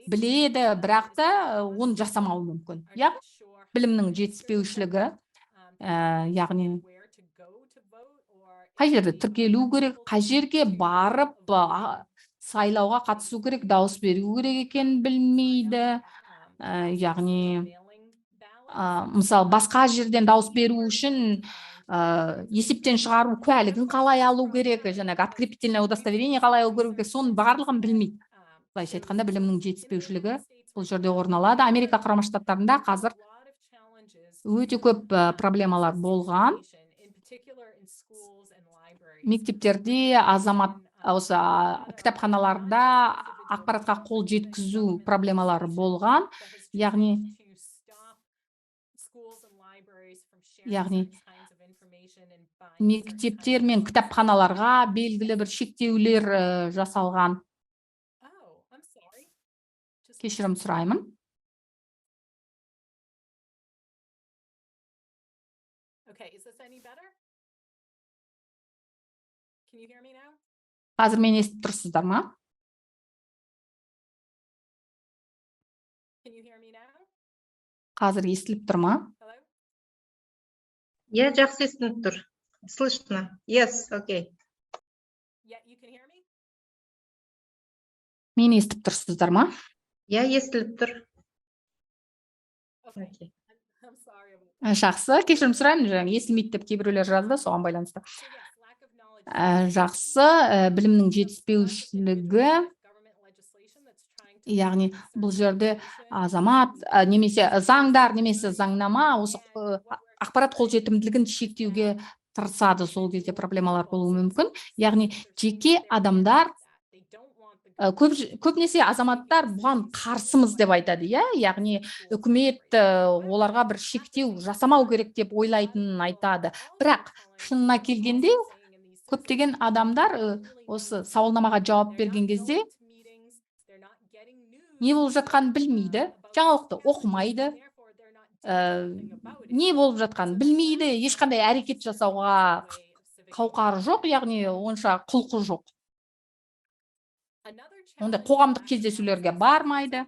біледі, бірақ та оны жасамауы мүмкін. Иә? Білімнің жетіспеушілігі, яғни қай жерде тіркелу керек, қай жерге барып сайлауға қатысу керек, дауыс беру керек екенін білмейді. Яғни мысалы, басқа жерден дауыс беру үшін есептен шығару куәлігін қалай алу керек, жаңағы открепительное удостоверение қалай алу керек, соның барлығын білмейді. Былайша айтқанда, білімнің жетіспеушілігі бұл жерде орын алады. Америка Құрама Штаттарында қазір өте көп проблемалар болған. Мектептерде, азамат осы кітапханаларда ақпаратқа қол жеткізу проблемалары болған. Яғни мектептер мен кітапханаларға белгілі бір шектеулер жасалған. Кешірім сұраймын. Okay, is this any better? Can you hear me now? Қазір мені естіп тұрсыздар ма? Can you hear me now? Қазір естіліп тұр ма? Hello? Иә, жақсы естіліп тұр. Слышно. Yes, okay. Yeah, you can hear me? Мені естіп тұрсыздар ма? Иә, естіліп тұр. Okay. Окей. I'm sorry about that. Жақсы, кешірім сұраймын, жаңа естілмейді деп кейбіреулер жазды, соған байланысты. So yes, lack of knowledge. Жақсы, білімнің жетіспеушілігі, яғни бұл жерде азамат немесе заңдар, немесе заңнама осы ақпарат қолжетімділігін шектеуге тырысады, сол кезде проблемалар болуы мүмкін. Яғни жеке адамдар көп, көбінесе азаматтар бұған қарсымыз деп айтады, иә, яғни үкімет оларға бір шектеу жасамау керек деп ойлайтынын айтады. Бірақ шынына келгенде, көптеген адамдар осы сауалнамаға жауап берген кезде не болып жатқанын білмейді, жаңалықты оқымайды, не болып жатқанын білмейді, ешқандай әрекет жасауға қауқары жоқ, яғни онша құлқы жоқ. Ондай қоғамдық кездесулерге бармайды.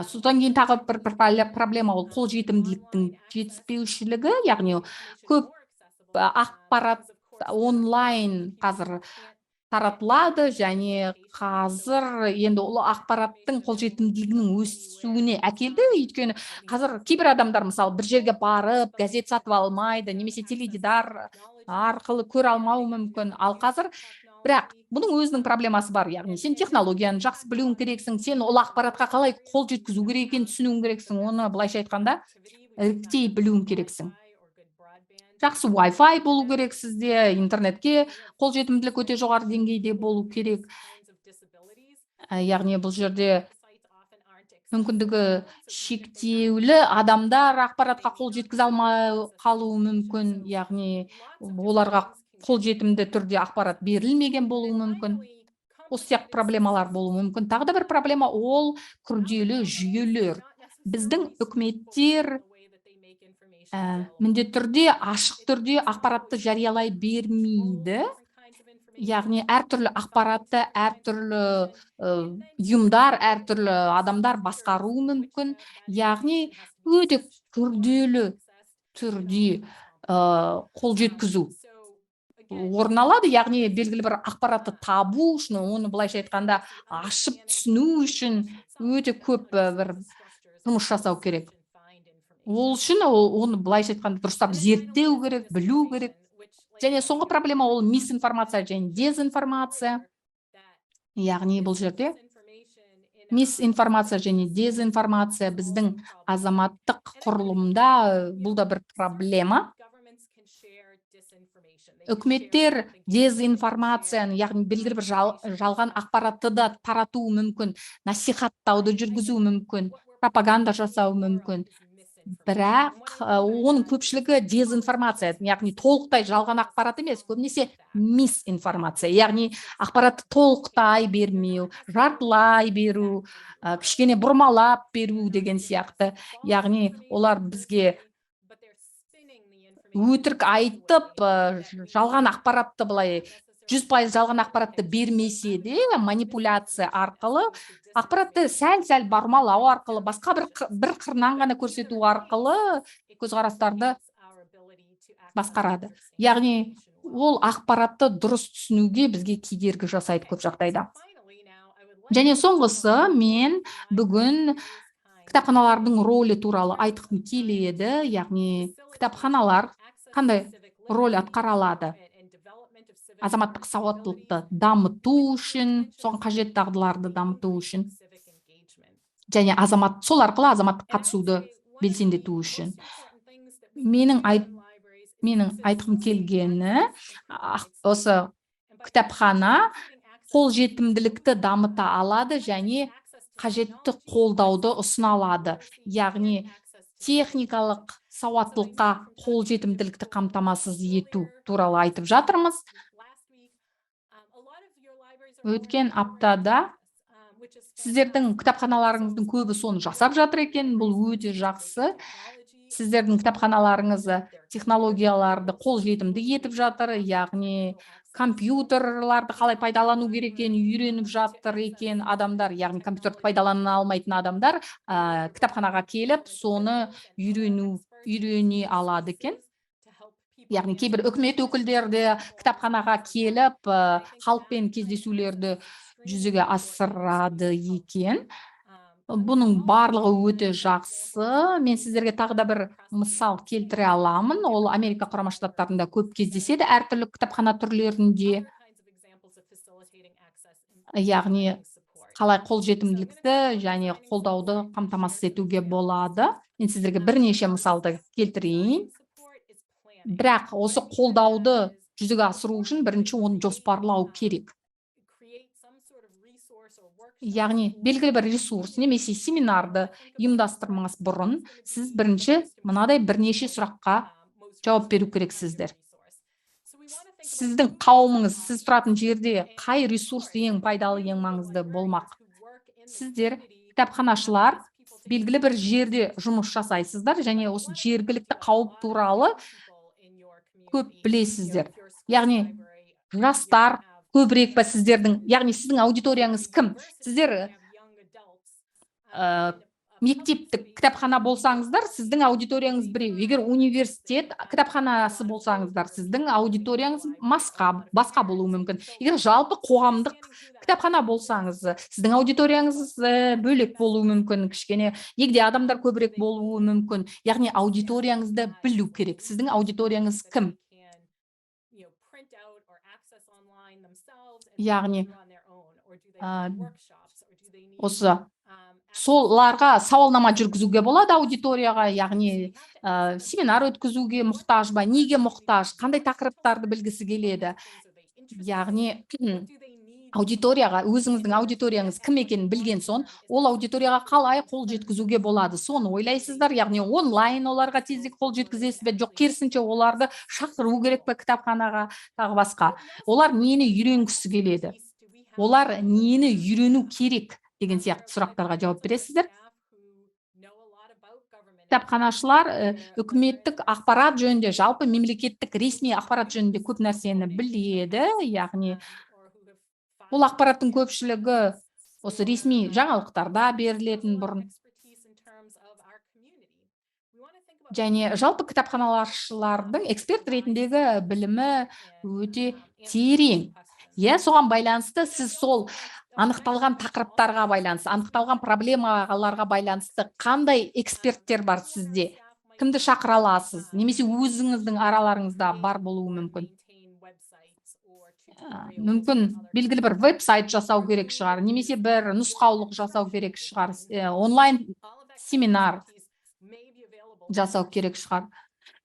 Содан кейін тағы бір проблема ол қолжетімділіктің жетіспеушілігі, яғни көп ақпарат онлайн қазір таратылады, және қазір енді ол ақпараттың қолжетімділігінің өсуіне әкелді, өйткені қазір кейбір адамдар, мысалы, бір жерге барып газет сатып алмайды немесе теледидар арқылы көре алмауы мүмкін. Ал қазір бірақ бұның өзінің проблемасы бар, яғни сен технологияны жақсы білуің керексің, сен ол ақпаратқа қалай қол жеткізу керек екенін түсінуің керексің, оны былайша айтқанда іріктей білуің керексің. Жақсы Wi-Fi болу керек сізде, интернетке қолжетімділік өте жоғары деңгейде болу керек. Яғни бұл жерде мүмкіндігі шектеулі адамдар ақпаратқа қол жеткізе алмай қалуы мүмкін, яғни оларға қолжетімді түрде ақпарат берілмеген болуы мүмкін. Осы сияқты проблемалар болуы мүмкін. Тағы да бір проблема ол күрделі жүйелер. Біздің үкіметтер міндетті түрде ашық түрде ақпаратты жариялай бермейді. Яғни әртүрлі ақпаратты әртүрлі ұйымдар, әртүрлі адамдар басқаруы мүмкін. Яғни өте күрделі түрде қол жеткізу орын алады. Яғни белгілі бір ақпаратты табу үшін, оны былайша айтқанда ашып түсіну үшін өте көп бір жұмыс жасау керек. Ол үшін оны былайша айтқанда дұрыстап зерттеу керек, білу керек. Және соңғы проблема ол мисинформация және дезинформация. Яғни бұл жерде мисинформация және дезинформация біздің азаматтық құрылымда бұл да бір проблема. Үкіметтер дезинформацияны, яғни белгілі бір жалған ақпаратты да таратуы мүмкін, насихаттауды жүргізуі мүмкін, пропаганда жасауы мүмкін. Бірақ оның көпшілігі дезинформация, яғни толықтай жалған ақпарат емес, көбінесе мисинформация, яғни ақпаратты толықтай бермеу, жартылай беру, кішкене бұрмалап беру деген сияқты. Яғни олар бізге өтірік айтып, жалған ақпаратты былай 100% жалған ақпаратты бермесе де, манипуляция арқылы, ақпаратты сәл сәл бұрмалау арқылы, басқа бір қырынан ғана көрсету арқылы көзқарастарды басқарады. Яғни ол ақпаратты дұрыс түсінуге бізге кедергі жасайды көп жағдайда. Және соңғысы, мен бүгін кітапханалардың рөлі туралы айтқым келеді. Яғни кітапханалар қандай роль атқара алады азаматтық сауаттылықты дамыту үшін, соған қажет дағдыларды дамыту үшін және азамат сол арқылы азаматтық қатысуды белсендету үшін. Менің айтқым келгені, осы кітапхана қолжетімділікті дамыта алады және қажетті қолдауды ұсына алады, яғни техникалық сауаттылыққа қолжетімділікті қамтамасыз ету туралы айтып жатырмыз. Өткен аптада сіздердің кітапханаларыңыздың көбі соны жасап жатыр екен. Бұл өте жақсы. Сіздердің кітапханаларыңыз технологияларды қолжетімді етіп жатыр, яғни компьютерларды қалай пайдалану керек екенін үйреніп жатыр екен адамдар. Яғни компьютерді пайдалана алмайтын адамдар кітапханаға келіп, соны үйрене алады екен. Яғни кейбір үкімет өкілдері де кітапханаға келіп, халықпен кездесулерді жүзеге асырады екен. Бұның барлығы өте жақсы. Мен сіздерге тағы да бір мысал келтіре аламын. Ол Америка Құрама Штаттарында көп кездеседі әртүрлі кітапхана түрлерінде, яғни қалай қолжетімділікті және қолдауды қамтамасыз етуге болады. Мен сіздерге бірнеше мысалды келтірейін. Бірақ осы қолдауды жүзеге асыру үшін бірінші оны жоспарлау керек. Яғни белгілі бір ресурс немесе семинарды ұйымдастырмас бұрын сіз бірінші мынадай бірнеше сұраққа жауап беру керексіздер. Сіздің қауымыңыз, сіз тұратын жерде қай ресурс ең пайдалы, ең маңызды болмақ? Сіздер, кітапханашылар, белгілі бір жерде жұмыс жасайсыздар және осы жергілікті қауым туралы көп білесіздер. Яғни жастар көбірек па сіздердің, яғни сіздің аудиторияңыз кім? Сіздер мектептік кітапхана болсаңыздар, сіздің аудиторияңыз біреу. Егер университет кітапханасы болсаңыздар, сіздің аудиторияңыз басқа болуы мүмкін. Егер жалпы қоғамдық кітапхана болсаңыз, сіздің аудиторияңыз бөлек болуы мүмкін, кішкене егде адамдар көбірек болуы мүмкін. Яғни аудиторияңызды білу керек. Сіздің аудиторияңыз кім? Яғни осы соларға сауалнама жүргізуге болады аудиторияға, яғни семинар өткізуге мұқтаж ба, неге мұқтаж, қандай тақырыптарды білгісі келеді. Яғни аудиторияға, өзіңіздің аудиторияңыз кім екенін білген соң, ол аудиторияға қалай қол жеткізуге болады, соны ойлайсыздар. Яғни онлайн оларға тезірек қол жеткізесіз бе, жоқ керісінше оларды шақыру керек пе кітапханаға, тағы басқа. Олар нені үйренгісі келеді, олар нені үйрену керек деген сияқты сұрақтарға жауап бересіздер. Кітапханашылар үкіметтік ақпарат жөнінде, жалпы мемлекеттік ресми ақпарат жөнінде көп нәрсені біледі. Яғни бұл ақпараттың көпшілігі осы ресми жаңалықтарда берілетін бұрын. Және жалпы кітапханаларшылардың эксперт ретіндегі білімі өте терең. Иә, соған байланысты сіз сол анықталған тақырыптарға байланысты, анықталған проблемаларға байланысты қандай эксперттер бар сізде, кімді шақыра аласыз, немесе өзіңіздің араларыңызда бар болуы мүмкін. Мүмкін белгілі бір веб-сайт жасау керек шығар, немесе бір нұсқаулық жасау керек шығар, онлайн семинар жасау керек шығар.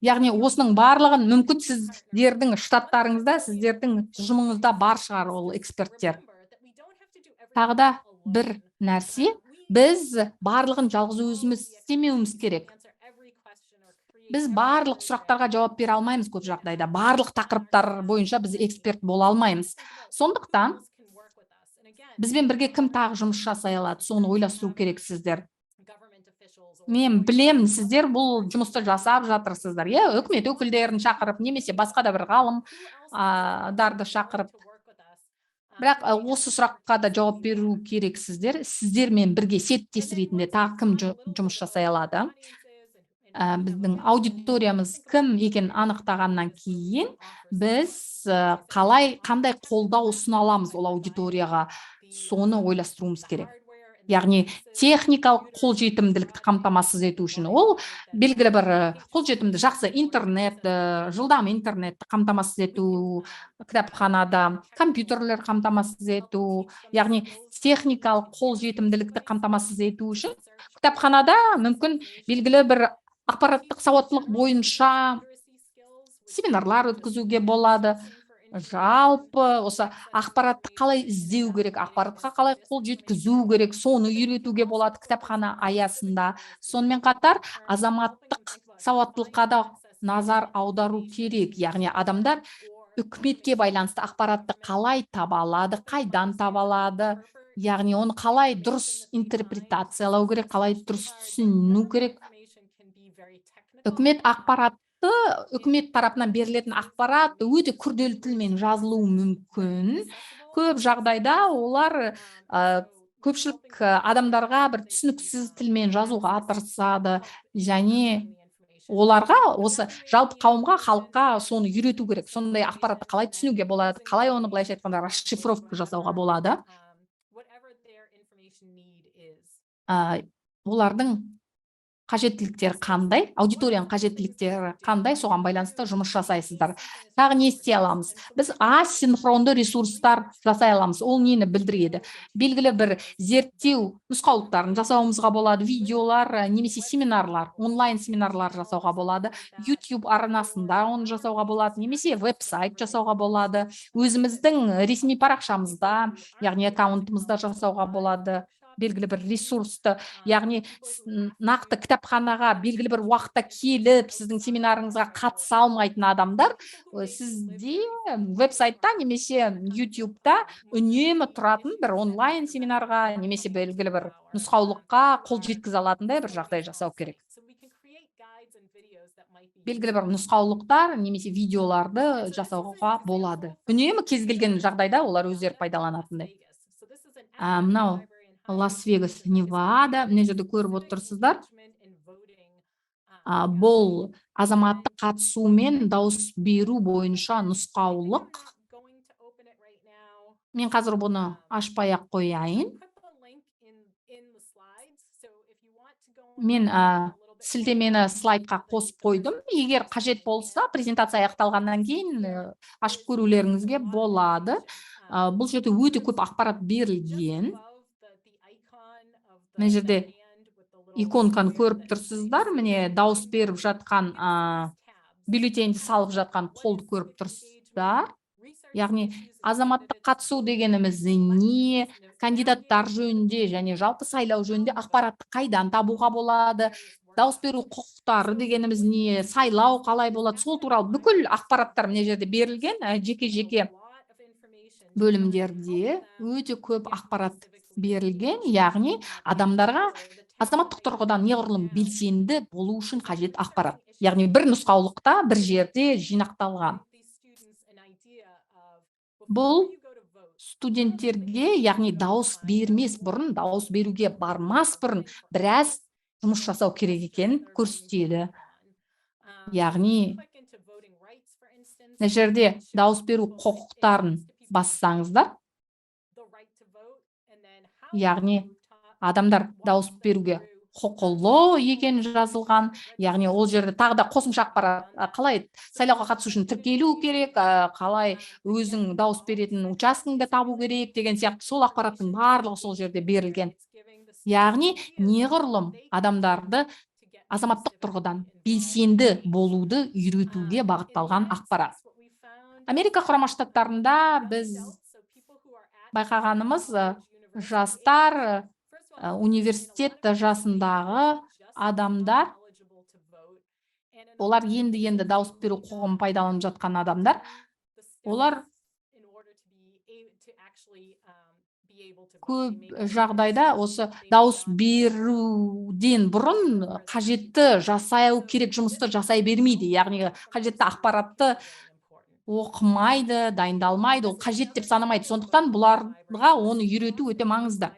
Яғни осының барлығын мүмкін сіздердің штаттарыңызда, сіздердің ұжымыңызда бар шығар ол эксперттер. Тағы да бір нәрсе, біз барлығын жалғыз өзіміз істемеуіміз керек. Біз барлық сұрақтарға жауап бере алмаймыз көп жағдайда. Барлық тақырыптар бойынша біз эксперт бола алмаймыз. Сондықтан бізбен бірге кім тағы жұмыс жасай алады, соны ойластыру керексіздер. Мен білемін, сіздер бұл жұмысты жасап жатырсыздар. Иә, үкімет өкілдерін шақырып, немесе басқа да бір ғалымдарды шақырып. Бірақ осы сұраққа да жауап беру керексіздер. Сіздермен бірге серіктес ретінде тағы кім жұмыс жасай алады? Біздің аудиториямыз кім екенін анықтағаннан кейін біз қалай, қандай қолдау ұсына аламыз ол аудиторияға, соны ойластыруымыз керек. Яғни техникалық қолжетімділікті қамтамасыз ету үшін ол белгілі бір қолжетімді жақсы интернет, жылдам интернетті қамтамасыз ету, кітапханада компьютерлер қамтамасыз ету, яғни техникалық қолжетімділікті қамтамасыз ету үшін кітапханада мүмкін белгілі бір ақпараттық сауаттылық бойынша семинарлар өткізуге болады. Жалпы осы ақпаратты қалай іздеу керек, ақпаратқа қалай қол жеткізу керек, соны үйретуге болады кітапхана аясында. Сонымен қатар азаматтық сауаттылыққа да назар аудару керек, яғни адамдар үкіметке байланысты ақпаратты қалай таба алады, қайдан таба алады, яғни оны қалай дұрыс интерпретациялау керек, қалай дұрыс түсіну керек. Үкімет ақпаратты, үкімет тарапынан берілетін ақпарат өте күрделі тілмен жазылуы мүмкін. Көп жағдайда олар көпшілік адамдарға бір түсініксіз тілмен жазуға тырысады және оларға, осы жалпы қауымға, халыққа соны үйрету керек: сондай ақпаратты қалай түсінуге болады, қалай оны, былайша айтқанда, расшифровка жасауға болады. Олардың қажеттіліктері қандай, аудиторияның қажеттіліктері қандай, соған байланысты жұмыс жасайсыздар. Тағы не істей аламыз? Біз асинхронды ресурстар жасай аламыз. Ол нені білдіреді? Белгілі бір зерттеу нұсқаулықтарын жасауымызға болады, видеолар немесе семинарлар, онлайн семинарлар жасауға болады, YouTube арнасында оны жасауға болады немесе веб-сайт жасауға болады, өзіміздің ресми парақшамызда, яғни аккаунтымызда жасауға болады белгілі бір ресурсты. Яғни нақты кітапханаға белгілі бір уақытта келіп, сіздің семинарыңызға қатыса алмайтын адамдар сізде веб-сайтта немесе YouTube'та үнемі тұратын бір онлайн семинарға немесе белгілі бір нұсқаулыққа қол жеткізе алатындай бір жағдай жасау керек. Белгілі бір нұсқаулықтар немесе видеоларды жасауға болады, үнемі кез келген жағдайда олар өздері пайдаланатындай. Мынау Лас Вегас, Невада, мына жерде көріп отырсыздар. Бұл азаматтық қатысу мен дауыс беру бойынша нұсқаулық. Мен қазір бұны ашпай ақ қояйын. Мен сілтемені слайдқа қосып қойдым. Егер қажет болса, презентация аяқталғаннан кейін ашып көрулеріңізге болады. Бұл жерде өте көп ақпарат берілген. Мына жерде иконканы көріп тұрсыздар. Міне, дауыс беріп жатқан, бюллетенді салып жатқан қолды көріп тұрсыздар. Яғни азаматтық қатысу дегеніміз не, кандидаттар жөнінде және жалпы сайлау жөнінде ақпаратты қайдан табуға болады, дауыс беру құқықтары дегеніміз не, сайлау қалай болады, сол туралы бүкіл ақпараттар мына жерде берілген. Жеке жеке бөлімдерде өте көп ақпарат берілген, яғни адамдарға азаматтық тұрғыдан неғұрлым белсенді болу үшін қажет ақпарат, яғни бір нұсқаулықта, бір жерде жинақталған. Бұл студенттерге, яғни дауыс бермес бұрын, дауыс беруге бармас бұрын біраз жұмыс жасау керек екенін көрсетеді. Яғни мына жерде дауыс беру құқықтарын бассаңыздар, яғни адамдар дауыс беруге құқылы екен жазылған. Яғни ол жерде тағы да қосымша ақпарат: қалай сайлауға қатысу үшін тіркелу керек, қалай өзің дауыс беретін учаскеңді табу керек деген сияқты сол ақпараттың барлығы сол жерде берілген. Яғни неғұрлым адамдарды азаматтық тұрғыдан белсенді болуды үйретуге бағытталған ақпарат. Америка Құрама Штаттарында біз байқағанымыз, жастар, университет жасындағы адамдар, олар енді-енді дауыс беру құқығын пайдаланып жатқан адамдар, олар көп жағдайда осы дауыс беруден бұрын қажетті жасау керек жұмысты жасай бермейді, яғни қажетті ақпаратты Оқымайды, дайындалмайды, ол қажет деп санамайды. Сондықтан бұларға оны үйрету өте маңызды.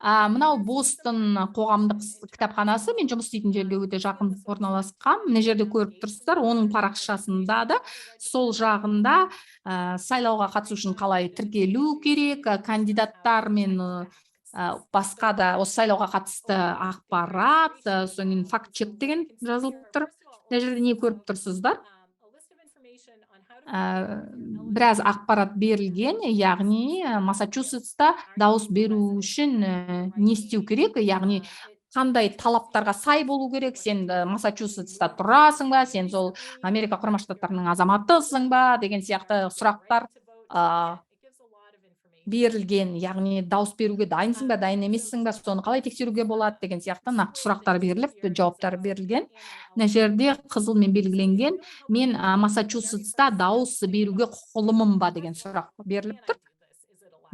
Мынау Бостон қоғамдық кітапханасы, мен жұмыс істейтін жерге өте жақын орналасқан. Мына жерде көріп тұрсыздар, оның парақшасында да сол жағында сайлауға қатысу үшін қалай тіркелу керек, кандидаттар мен басқа да осы сайлауға қатысты ақпарат, содан кейін факт чек деген жазылып тұр. Мына жерде не көріп тұрсыздар? Біраз ақпарат берілген, яғни Массачусетста дауыс беру үшін не істеу керек, яғни қандай талаптарға сай болу керек, сен Массачусетста тұрасың ба, сен сол Америка Құрама Штаттарының азаматысың ба деген сияқты сұрақтар берілген, яғни дауыс беруге дайынсың ба, дайын емессің ба, соны қалай тексеруге болады деген сияқты нақты сұрақтар беріліп, жауаптар берілген. Мына жерде қызылмен белгіленген, мен Массачусетста дауыс беруге құқылымын ба деген сұрақ беріліп тұр.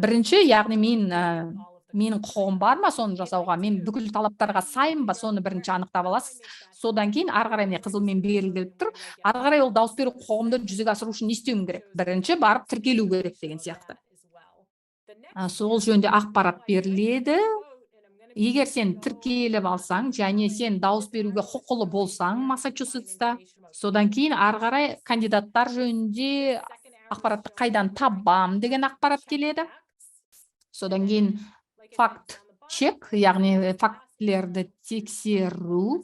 Бірінші, яғни менің құқығым бар ма соны жасауға, мен бүкіл талаптарға сайым ба, соны бірінші анықтап аласыз. Содан кейін ары қарай міне қызылмен белгілеп тұр. Ары қарай ол дауыс беру құқығымды жүзеге асыру үшін не істеуім керек? Бірінші барып тіркелу керек деген сияқты. Сол жөнінде ақпарат беріледі. Егер сен тіркеліп алсаң және сен дауыс беруге құқылы болсаң Массачусетста, содан кейін ары қарай кандидаттар жөнінде ақпаратты қайдан табам деген ақпарат келеді. Содан кейін факт чек, яғни фактілерді тексеру.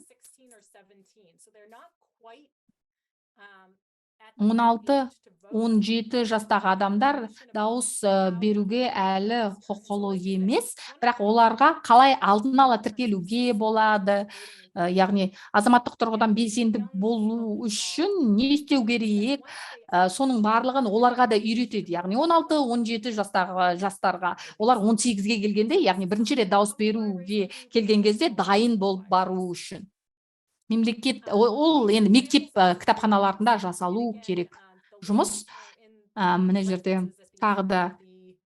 16-17 жастағы адамдар дауыс беруге әлі құқылы емес, бірақ оларға қалай алдын ала тіркелуге болады, яғни азаматтық тұрғыдан белсенді болу үшін не істеу керек, соның барлығын оларға да үйретеді, яғни 16-17 жастағы жастарға. Олар 18-ге келгенде, яғни бірінші рет дауыс беруге келген кезде дайын болып бару үшін. Мемлекет, ол енді мектеп кітапханаларында жасалу керек жұмыс. Мына жерде тағы да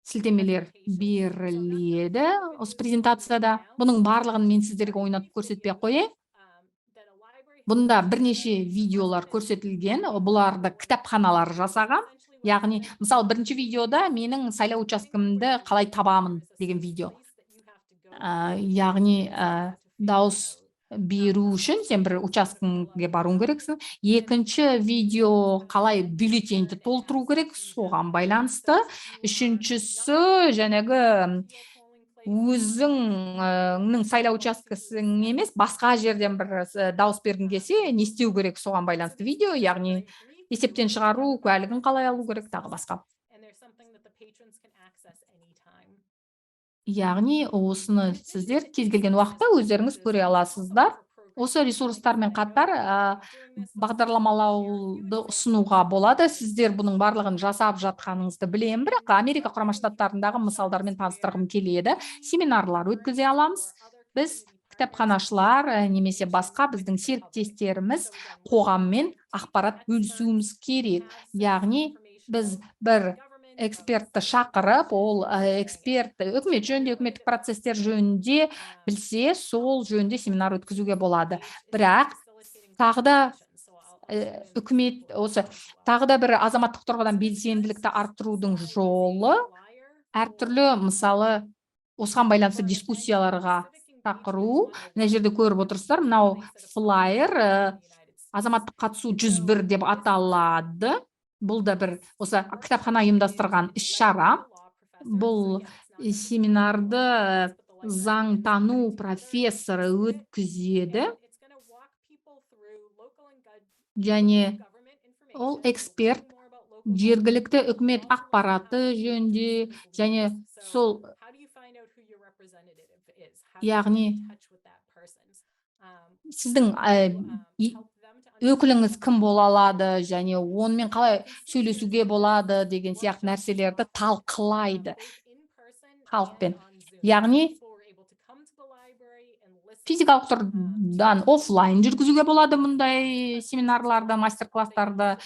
сілтемелер беріледі осы презентацияда. Бұның барлығын мен сіздерге ойнатып көрсетпей ақ қояйын. Бұнда бірнеше видеолар көрсетілген, бұларды кітапханалар жасаған. Яғни, мысалы, бірінші видеода менің сайлау учаскемді қалай табамын деген видео. Яғни, дауыс беру үшін сен бір учаскеңге баруың керексің. Екінші видео қалай бюллетеньді толтыру керек, соған байланысты. Үшіншісі жаңағы өзіңнің сайлау учаскесің емес, басқа жерден бір дауыс бергің келсе, не істеу керек, соған байланысты видео, яғни есептен шығару, куәлігін қалай алу керек, тағы басқа. Яғни осыны сіздер кез келген уақытта өздеріңіз көре аласыздар. Осы ресурстармен қатар бағдарламалауды ұсынуға болады. Сіздер бұның барлығын жасап жатқаныңызды білемін, бірақ Америка Құрама Штаттарындағы мысалдармен таныстырғым келеді. Семинарлар өткізе аламыз. Біз кітапханашылар немесе басқа біздің серіктестеріміз қоғаммен ақпарат бөлісуіміз керек. Яғни біз бір экспертті шақырып, ол эксперт үкімет жөнінде, үкіметтік процесстер жөнінде білсе, сол жөнінде семинар өткізуге болады. Бірақ тағы да үкімет осы тағы да бір азаматтық тұрғыдан белсенділікті арттырудың жолы әртүрлі, мысалы, осыған байланысты дискуссияларға шақыру. Мына жерде көріп отырсыздар, мынау флайер, азаматтық қатысу 101 деп аталады. Бұл да бір осы кітапхана ұйымдастырған іс-шара. Бұл семинарды заңтану профессоры өткізеді. Және ол эксперт жергілікті үкімет ақпараты жөнінде және сол, яғни сіздің өкіліңіз кім бола алады және онымен қалай сөйлесуге болады деген сияқты нәрселерді талқылайды халықпен. Яғни физикалық тұрдан офлайн жүргізуге болады мұндай семинарларды, мастер-класстарды,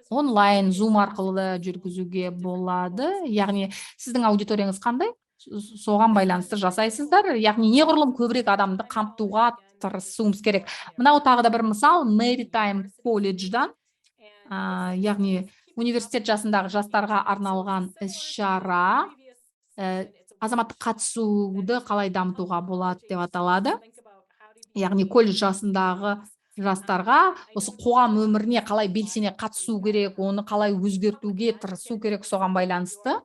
онлайн, Zoom арқылы да жүргізуге болады. Яғни сіздің аудиторияңыз қандай, соған байланысты жасайсыздар. Яғни неғұрлым көбірек адамды қамтуға тырысуымыз керек. Мынау тағы да бір мысал Maritime College'дан. Яғни университет жасындағы жастарға арналған іс-шара, азаматтық қатысуды қалай дамытуға болады деп аталады. Яғни колледж жасындағы жастарға осы қоғам өміріне қалай белсене қатысу керек, оны қалай өзгертуге тырысу керек, соған байланысты.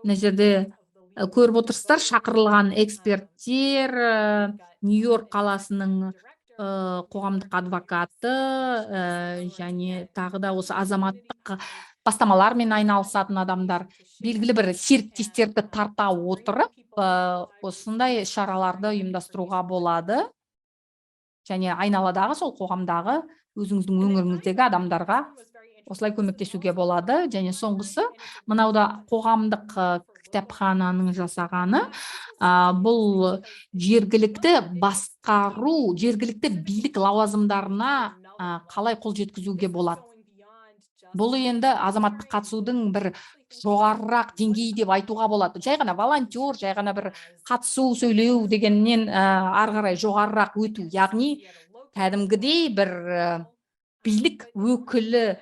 Мына жерде көріп отырсыздар, шақырылған эксперттер, Нью-Йорк қаласының қоғамдық адвокаты және тағы да осы азаматтық бастамалармен айналысатын адамдар, белгілі бір серіктестерді тарта отырып, осындай шараларды ұйымдастыруға болады және айналадағы, сол қоғамдағы, өзіңіздің өңіріңіздегі адамдарға осылай көмектесуге болады. Және соңғысы, мынау да қоғамдық кітапхананың жасағаны. Бұл жергілікті басқару, жергілікті билік лауазымдарына қалай қол жеткізуге болады. Бұл енді азаматтық қатысудың бір жоғарырақ деңгейі деп айтуға болады. Жай ғана волонтер, жай ғана бір қатысу, сөйлеу дегеннен ары қарай жоғарырақ өту, яғни кәдімгідей бір билік өкілі,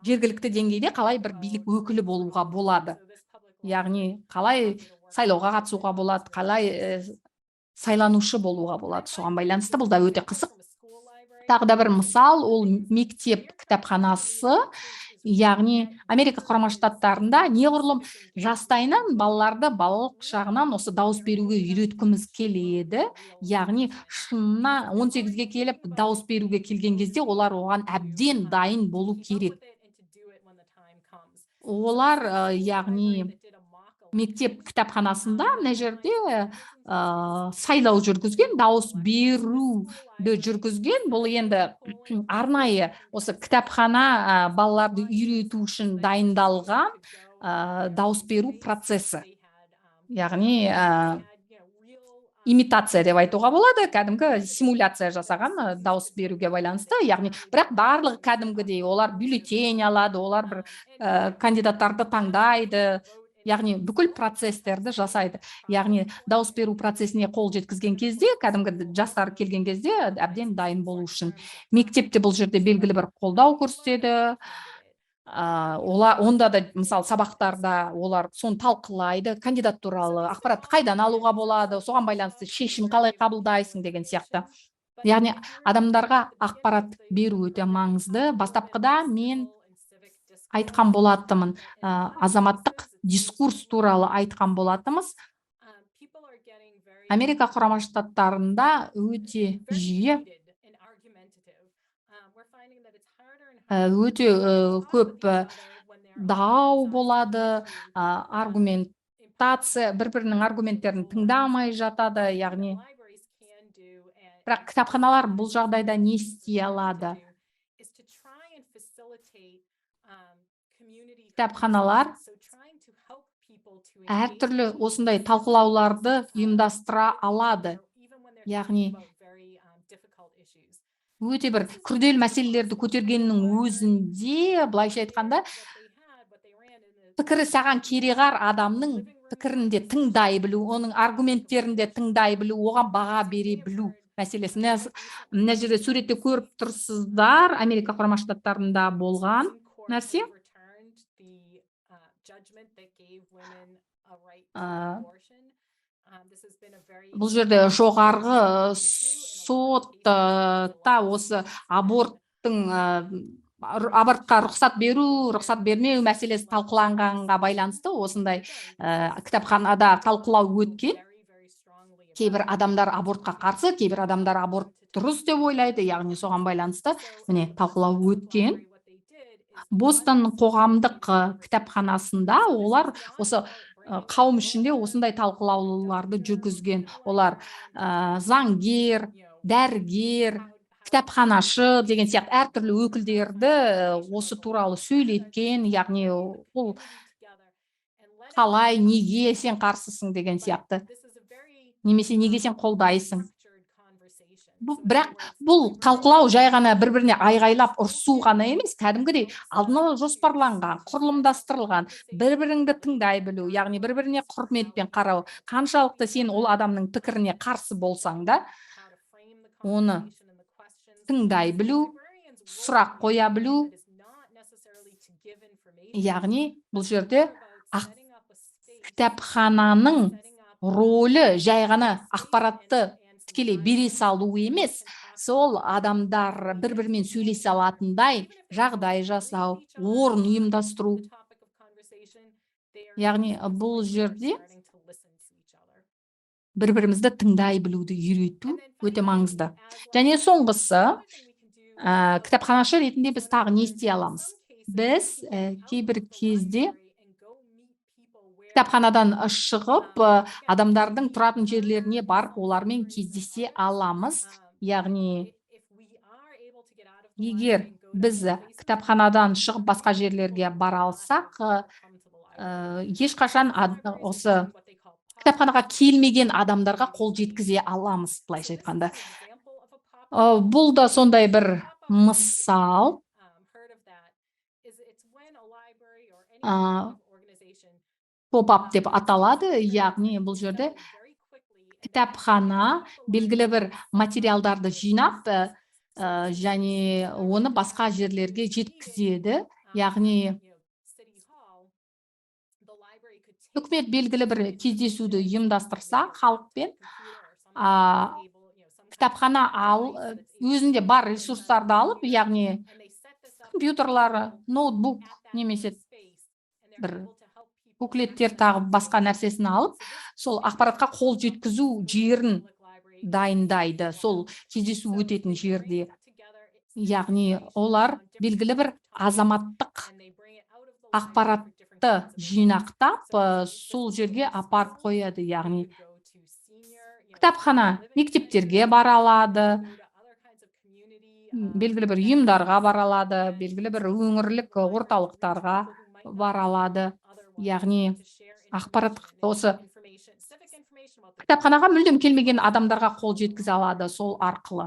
жергілікті деңгейде қалай бір билік өкілі болуға болады, яғни қалай сайлауға қатысуға болады, қалай сайланушы болуға болады, соған байланысты. Бұл да өте қызық. Тағы да бір мысал, ол мектеп кітапханасы. Яғни Америка Құрама Штаттарында неғұрлым жастайынан балаларды, балалық шағынан осы дауыс беруге үйреткіміз келеді. Яғни шынына 18-ге келіп, дауыс беруге келген кезде олар оған әбден дайын болу керек. Олар яғни мектеп кітапханасында мына жерде сайлау жүргізген, дауыс беруді жүргізген. Бұл енді арнайы осы кітапхана балаларды үйрету үшін дайындалған дауыс беру процесі, яғни имитация деп айтуға болады, кәдімгі симуляция жасаған дауыс беруге байланысты. Яғни бірақ барлығы кәдімгідей, олар бюллетень алады, олар бір кандидаттарды таңдайды, яғни бүкіл процесстерді жасайды. Яғни дауыс беру процесіне қол жеткізген кезде, кәдімгі жастар келген кезде әбден дайын болу үшін мектепте бұл жерде белгілі бір қолдау көрсетеді. Олар онда да, мысалы, сабақтарда олар соны талқылайды: кандидат туралы ақпаратты қайдан алуға болады, соған байланысты шешім қалай қабылдайсың деген сияқты. Яғни адамдарға ақпарат беру өте маңызды. Бастапқыда мен айтқан болатынмын, азаматтық дискурс туралы айтқан болатынбыз. Америка Құрама Штаттарында өте жиі, өте көп дау болады, аргументация, бір бірінің аргументтерін тыңдамай жатады. Яғни бірақ кітапханалар бұл жағдайда не істей алады? Кітапханалар әртүрлі осындай талқылауларды ұйымдастыра алады. Яғни өте бір күрделі мәселелерді көтергеннің өзінде, былайша айтқанда, пікірі саған кереғар адамның пікірін де тыңдай білу, оның аргументтерін де тыңдай білу, оған баға бере білу мәселесі. Мына жерде суретте көріп тұрсыздар, Америка Құрама Штаттарында болған нәрсе. Бұл жерде жоғарғы сотта осы абортқа рұқсат беру, рұқсат бермеу мәселесі талқыланғанға байланысты осындай кітапханада талқылау өткен. Кейбір адамдар абортқа қарсы, кейбір адамдар аборт дұрыс деп ойлайды, яғни соған байланысты міне талқылау өткен. Бостон қоғамдық кітапханасында олар осы қауым ішінде осындай талқылауларды жүргізген. Олар заңгер, дәрігер, кітапханашы деген сияқты әртүрлі өкілдерді осы туралы сөйлеткен, яғни ол қалай, неге сен қарсысың деген сияқты, немесе неге сен қолдайсың. Бірақ бұл талқылау жай ғана бір-біріне айғайлап ұрсу ғана емес, кәдімгідей алдын ала жоспарланған, құрылымдастырылған, бір-біріңді тыңдай білу, яғни бір-біріне құрметпен қарау. Қаншалықты сен ол адамның пікіріне қарсы болсаң да, оны тыңдай білу, сұрақ қоя білу. Яғни бұл жерде кітапхананың рөлі жай ғана ақпаратты тікелей бере салу емес, сол адамдар бір бірімен сөйлесе алатындай жағдай жасау, орын ұйымдастыру. Яғни бұл жерде бір бірімізді тыңдай білуді үйрету өте маңызды. Және соңғысы, кітапханашы ретінде біз тағы не істей аламыз? Біз кейбір кезде кітапханадан шығып, адамдардың тұратын жерлеріне барып, олармен кездесе аламыз. Яғни егер біз кітапханадан шығып, басқа жерлерге бара алсақ, ешқашан осы кітапханаға келмеген адамдарға қол жеткізе аламыз, былайша айтқанда. Бұл да сондай бір мысал. Поп-ап деп аталады, яғни бұл жерде кітапхана белгілі бір материалдарды жинап және оны басқа жерлерге жеткізеді. Яғни үкімет белгілі бір кездесуді ұйымдастырса халықпен, кітапхана өзінде бар ресурстарды алып, яғни компьютерлары, ноутбук немесе бір буклеттер, тағы басқа нәрсесін алып, сол ақпаратқа қол жеткізу жерін дайындайды, сол кездесу өтетін жерде. Яғни олар белгілі бір азаматтық ақпаратты жинақтап, сол жерге апарып қояды. Яғни кітапхана мектептерге бара алады, белгілі бір ұйымдарға бара алады, белгілі бір өңірлік орталықтарға бара алады. Яғни ақпарат осы кітапханаға мүлдем келмеген адамдарға қол жеткізе алады сол арқылы.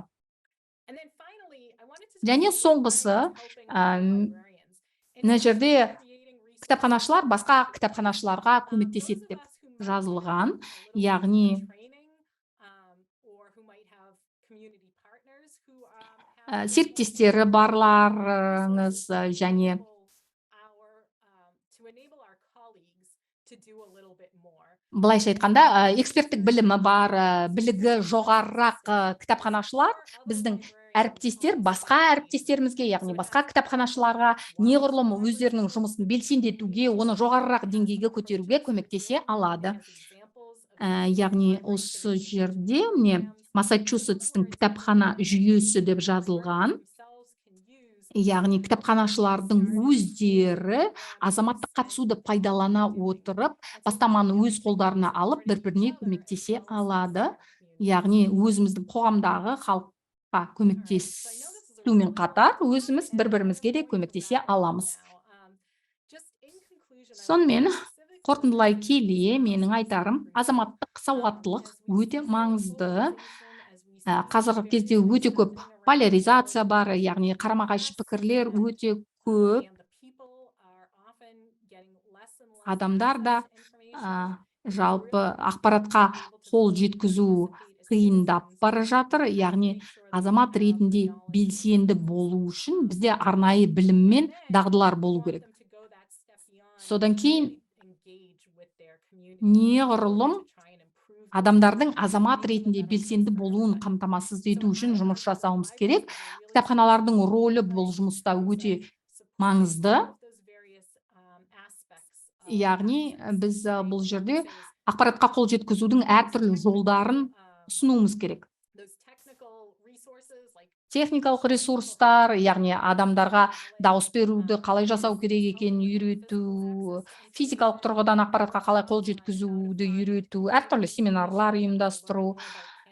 Және соңғысы, мына жерде кітапханашылар басқа кітапханашыларға көмектеседі деп жазылған. Яғни серіктестері барларыңыз және былайша айтқанда, эксперттік білімі бар, білігі жоғарырақ кітапханашылар, біздің әріптестер басқа әріптестерімізге, яғни басқа кітапханашыларға неғұрлым өздерінің жұмысын белсендетуге, оны жоғарырақ деңгейге көтеруге көмектесе алады. Яғни осы жерде міне Массачусетстің кітапхана жүйесі деп жазылған. Яғни кітапханашылардың өздері азаматтық қатысуды пайдалана отырып, бастаманы өз қолдарына алып, бір-біріне көмектесе алады. Яғни өзіміздің қоғамдағы халыққа көмектесумен қатар өзіміз бір-бірімізге де көмектесе аламыз. Сонымен қорытындылай келе, менің айтарым, азаматтық сауаттылық өте маңызды. Қазіргі кезде өте көп поляризация бар, яғни қарама-қайшы пікірлер өте көп. Адамдар да жалпы ақпаратқа қол жеткізу қиындап бара жатыр. Яғни азамат ретінде белсенді болу үшін бізде арнайы білім мен дағдылар болу керек. Содан кейін неғұрлым адамдардың азамат ретінде белсенді болуын қамтамасыз ету үшін жұмыс жасауымыз керек. Кітапханалардың рөлі бұл жұмыста өте маңызды. Яғни біз бұл жерде ақпаратқа қол жеткізудің әртүрлі жолдарын ұсынуымыз керек. Техникалық ресурстар, яғни адамдарға дауыс беруді қалай жасау керек екенін үйрету, физикалық тұрғыдан ақпаратқа қалай қол жеткізуді үйрету, әртүрлі семинарлар ұйымдастыру.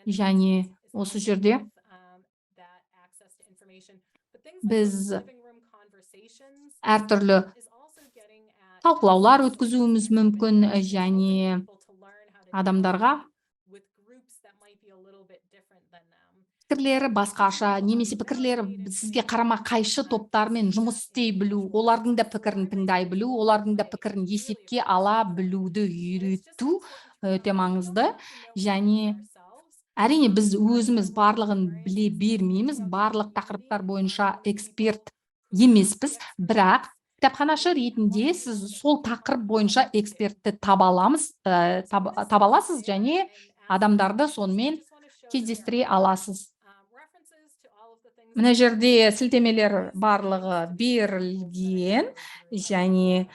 Және осы жерде біз әртүрлі талқылаулар өткізуіміз мүмкін және адамдарға пікірлері басқаша немесе пікірлері сізге қарама-қайшы топтармен жұмыс істей білу, олардың да пікірін тыңдай білу, олардың да пікірін есепке ала білуді үйрету өте маңызды. Және әрине біз өзіміз барлығын біле бермейміз, барлық тақырыптар бойынша эксперт емеспіз, бірақ Кітапханашы ретінде сіз сол тақырып бойынша экспертті таба аламыз, таба аласыз және адамдарды сонымен кездестіре аласыз. Мына жерде сілтемелер барлығы берілген және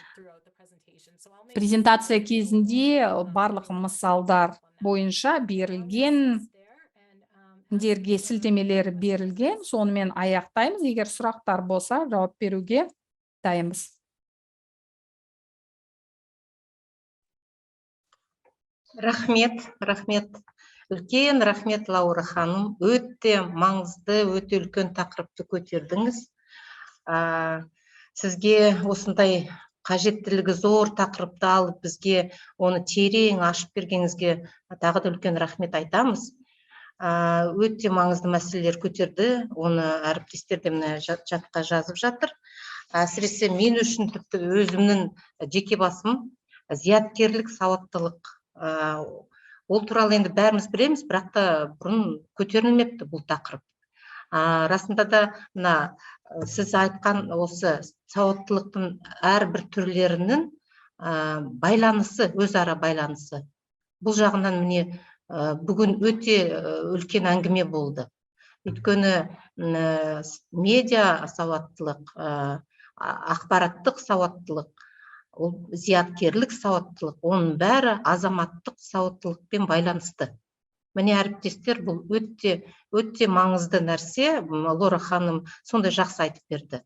презентация кезінде барлық мысалдар бойынша берілген дерге сілтемелер берілген. Сонымен аяқтаймыз. Егер сұрақтар болса, жауап беруге дайынбыз. Рахмет, рахмет. Үлкен рахмет, Лаура ханым. Өте маңызды, өте үлкен тақырыпты көтердіңіз. Сізге осындай қажеттілігі зор тақырыпты алып, бізге оны терең ашып бергеніңізге тағы да үлкен рахмет айтамыз. Өте маңызды мәселелер көтерді, оны әріптестер де мына чатқа жазып жатыр. Әсіресе мен үшін, тіпті өзімнің жеке басым, зияткерлік сауаттылық, ол туралы енді бәріміз білеміз, бірақ та бұрын көтерілмепті бұл тақырып. Расында да мына сіз айтқан осы сауаттылықтың әрбір түрлерінің байланысы, өзара байланысы. Бұл жағынан міне бүгін өте үлкен әңгіме болды. Өйткені медиа сауаттылық, ақпараттық сауаттылық, ол зияткерлік сауаттылық, оның бәрі азаматтық сауаттылықпен байланысты. Міне, әріптестер, бұл өте, өте маңызды нәрсе. Лора ханым сондай жақсы айтып берді.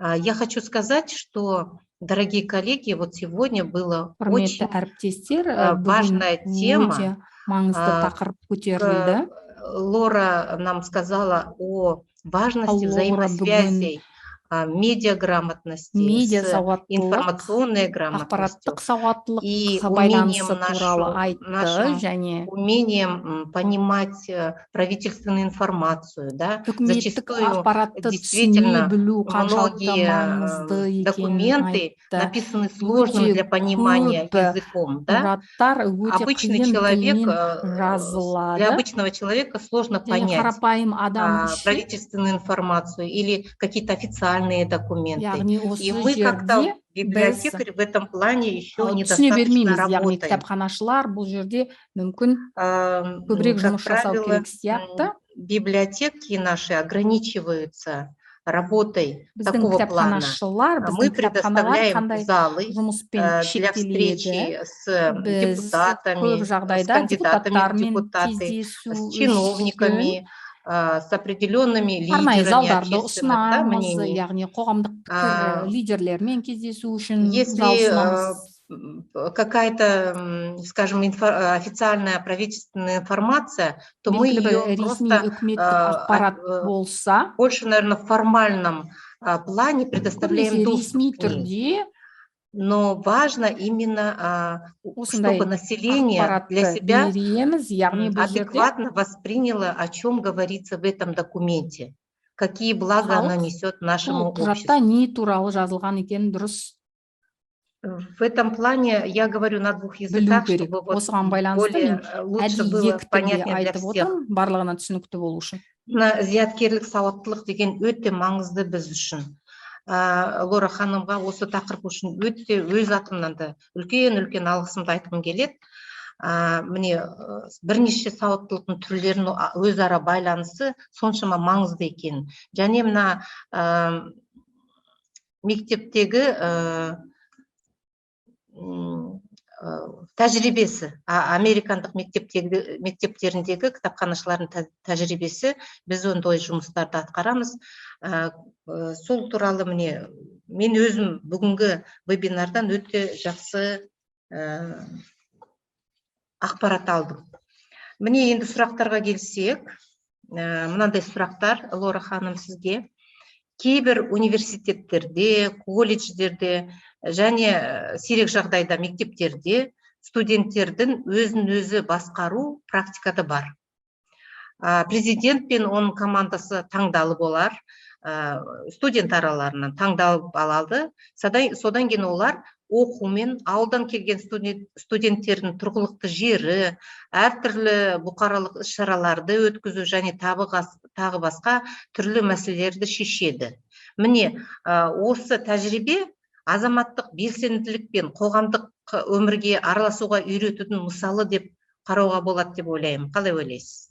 Я хочу сказать, что, дорогие коллеги, вот сегодня было Құрметті очень әріптестер, бүгін важная тема. өте маңызды тақырып көтерілді. Лора нам сказала о важности Лора бүгін взаимосвязей медиаграмотности медиа с сауаттылық, информационной грамотностью ақпараттық сауаттылық и байланысы умением туралы айтты нашим және умением понимать правительственную информацию, да, үкіметтік зачастую ақпаратты түсіне действительно білу қаншалықты многие маңызды екенін документы айтты. Написаны сложным Өте для понимания көп языком, да. Құжаттар өте Обычный қиын человек, тілмен для жазылады. Обычного человека сложно Және понять қарапайым адам үшін правительственную информацию или какие-то официальные документы. Яғни осы И мы как-то жерде библиотекарь в этом плане еще түсіне недостаточно бермейміз, яғни работаем. Кітапханашылар бұл жерде мүмкін көбірек Как жұмыс жасау правило, керек сияқты. Библиотеки наши ограничиваются работой Біздің такого плана. кітапханашылар, Мы біздің кітапханалар предоставляем қандай залы жұмыспен для шектеледі. Встречи с Біз депутатами, көп с жағдайда кандидатами в депутаттармен депутаты, кездесу с үшін чиновниками, с определенными арнайы лидерами залдарды общественных, да, ұсынамыз, мнений. Яғни қоғамдық пікір лидерлерімен кездесу үшін Если зал ұсынамыз. Какая-то, скажем, официальная правительственная информация, то мы Белгілі бір ее ресми просто үкіметтік ақпарат болса, больше, наверное, в формальном плане предоставляем көбінесе доступ ресми к ней. Түрде Но важно именно, осындай чтобы население для ақпаратты себя береміз, яғни бұл жерде адекватно восприняло, о чем говорится в этом документе, какие блага она халық несет нашему бұл құжатта обществу. Не туралы жазылған екенін дұрыс В этом плане я говорю на двух білу языках, керек. Чтобы вот Осыған байланысты более мен лучше әдейі было екі тілде понятнее для айтып всех. Отырмын, барлығына түсінікті болу үшін. Мына зияткерлік сауаттылық деген өте маңызды біз үшін. Лора ханымға осы тақырып үшін өте өз атымнан да үлкен-үлкен алғысымды айтқым келеді. Міне бірнеше сауаттылықтың түрлерінің өзара байланысы соншама маңызды екенін. Және мына мектептегі тәжірибесі, американдық мектептеріндегі кітапханашылардың тәжірибесі, біз ондай жұмыстарды атқарамыз. Сол туралы міне мен өзім бүгінгі вебинардан өте жақсы ақпарат алдым. Міне енді сұрақтарға келсек, мынандай сұрақтар, Лора ханым, сізге. Кейбір университеттерде, колледждерде және сирек жағдайда мектептерде студенттердің өзін өзі басқару практикада бар. Президент пен оның командасы таңдалып олар, студент араларынан таңдалып алады. Содан кейін олар оқумен ауылдан келген студенттердің тұрғылықты жері, әртүрлі бұқаралық іс-шараларды өткізу және тағы басқа түрлі мәселелерді шешеді. Міне, осы тәжірибе Азаматтық белсенділік пен қоғамдық өмірге араласуға үйретудің мысалы деп қарауға болады деп ойлаймын. Қалай ойлайсыз?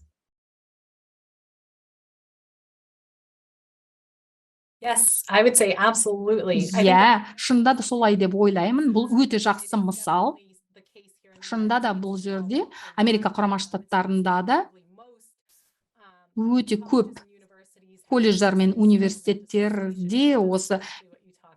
Yes, I would say absolutely. I think Иә, шынында да солай деп ойлаймын. Бұл өте жақсы мысал. Шынында да, бұл жерде Америка Құрама Штаттарында да өте көп колледждар мен университеттерде осы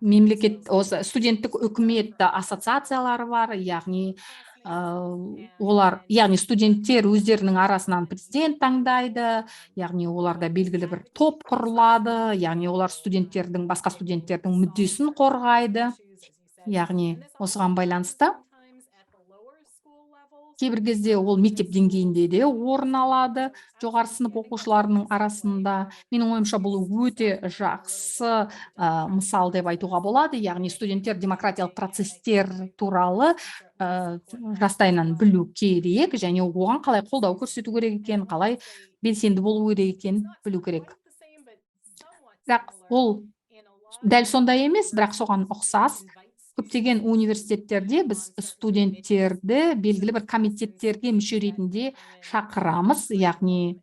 мемлекет, осы студенттік үкімет ассоциациялары бар, яғни олар, яғни студенттер өздерінің арасынан президент таңдайды, яғни оларда белгілі бір топ құрылады, яғни олар студенттердің, басқа студенттердің мүддесін қорғайды. Яғни осыған байланысты кейбір кезде ол мектеп деңгейінде де орын алады, жоғары сынып оқушыларының арасында. Менің ойымша, бұл өте жақсы мысал деп айтуға болады, яғни студенттер демократиялық процесстер туралы жастайынан білу керек және оған қалай қолдау көрсету керек екен, қалай белсенді болу керек екенін білу керек. Бірақ ол дәл сондай емес, бірақ соған ұқсас. Көптеген университеттерде біз студенттерді белгілі бір комитеттерге мүше ретінде шақырамыз, яғни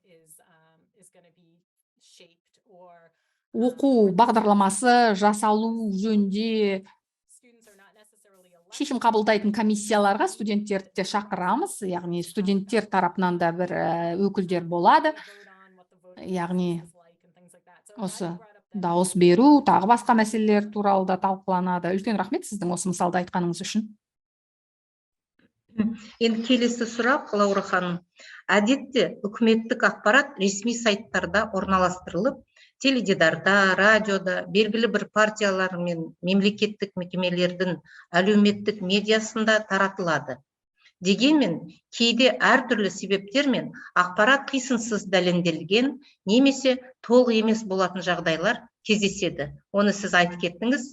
оқу бағдарламасы жасалу жөнінде шешім қабылдайтын комиссияларға студенттерді де шақырамыз, яғни студенттер тарапынан да бір өкілдер болады, яғни осы дауыс беру, тағы басқа мәселелер туралы да талқыланады. Үлкен рахмет сіздің осы мысалды айтқаныңыз үшін. Енді келесі сұрақ, Лаура ханым. Әдетте үкіметтік ақпарат ресми сайттарда орналастырылып, теледидарда, радиода, белгілі бір партиялар мен мемлекеттік мекемелердің әлеуметтік медиасында таратылады. Дегенмен кейде әртүрлі себептермен ақпарат қисынсыз дәлелденген немесе толық емес болатын жағдайлар кездеседі. Оны сіз айтып кеттіңіз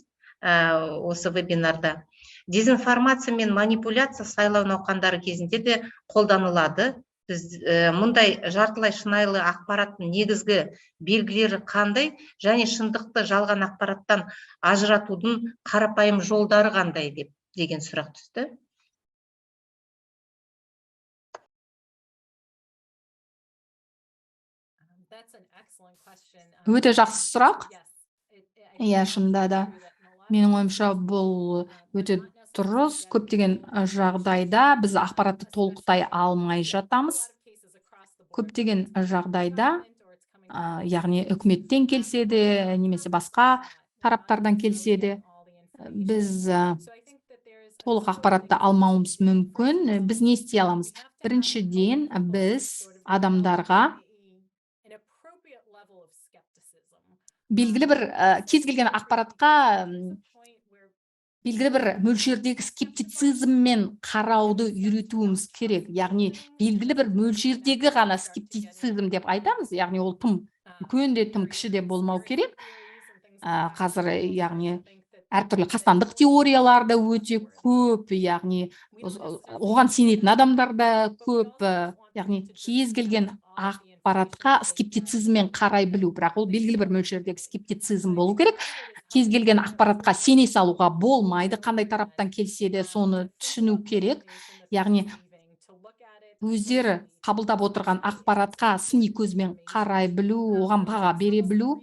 осы вебинарда. Дезинформация мен манипуляция сайлау науқандары кезінде де қолданылады. Біз мұндай жартылай шынайы ақпараттың негізгі белгілері қандай және шындықты жалған ақпараттан ажыратудың қарапайым жолдары қандай деп деген сұрақ түсті. Өте жақсы сұрақ. Иә, шынында да, менің ойымша, бұл өте дұрыс. Көптеген жағдайда біз ақпаратты толықтай алмай жатамыз. Көптеген жағдайда, яғни үкіметтен келсе де, немесе басқа тараптардан келсе де, біз толық ақпаратты алмауымыз мүмкін. Біз не істей аламыз? Біріншіден, біз адамдарға белгілі бір кез келген ақпаратқа белгілі бір мөлшердегі скептицизммен қарауды үйретуіміз керек. Яғни белгілі бір мөлшердегі ғана скептицизм деп айтамыз, яғни ол тым үлкен де, тым кіші де болмау керек. Қазір, яғни әртүрлі қастандық теориялар да өте көп, яғни оған сенетін адамдар да көп, яғни кез келген ақпаратқа скептицизммен қарай білу, бірақ ол белгілі бір мөлшердегі скептицизм болу керек. Кез келген ақпаратқа сене салуға болмайды, қандай тараптан келсе де соны түсіну керек. Яғни өздері қабылдап отырған ақпаратқа сыни көзбен қарай білу, оған баға бере білу.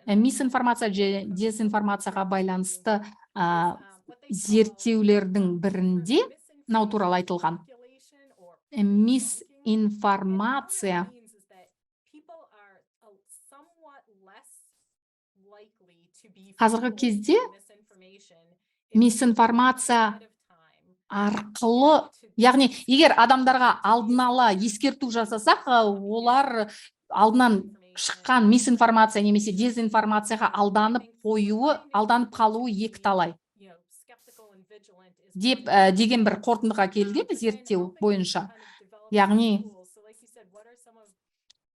Мисинформация және дезинформацияға байланысты зерттеулердің бірінде мынау туралы айтылған. Мисинформация қазіргі кезде мисинформация арқылы, яғни егер адамдарға алдын ала ескерту жасасақ, олар алдынан шыққан мисинформация немесе дезинформацияға алданып қоюы, алданып қалуы екі талай деп деген бір қорытындыға келген зерттеу бойынша. Яғни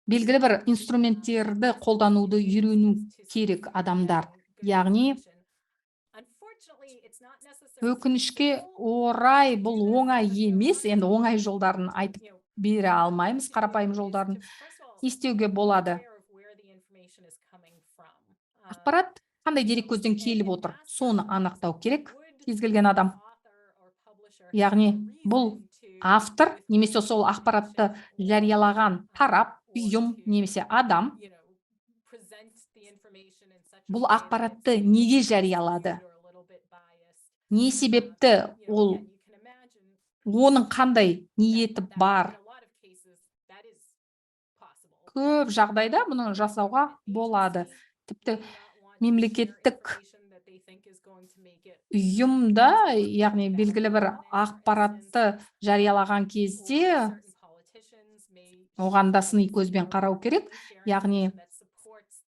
белгілі бір инструменттерді қолдануды үйрену керек адамдар. Яғни өкінішке орай бұл оңай емес, енді оңай жолдарын айтып бере алмаймыз, қарапайым жолдарын. Не істеуге болады? Ақпарат қандай Қандай дереккөзден келіп отыр, соны анықтау керек кез келген адам. Яғни бұл автор немесе сол ақпаратты жариялаған тарап, ұйым немесе адам бұл ақпаратты неге жариялады, не себепті, ол оның қандай ниеті бар? Көп жағдайда бұны жасауға болады. Тіпті мемлекеттік ұйымда, яғни белгілі бір ақпаратты жариялаған кезде, оған да сыни көзбен қарау керек. Яғни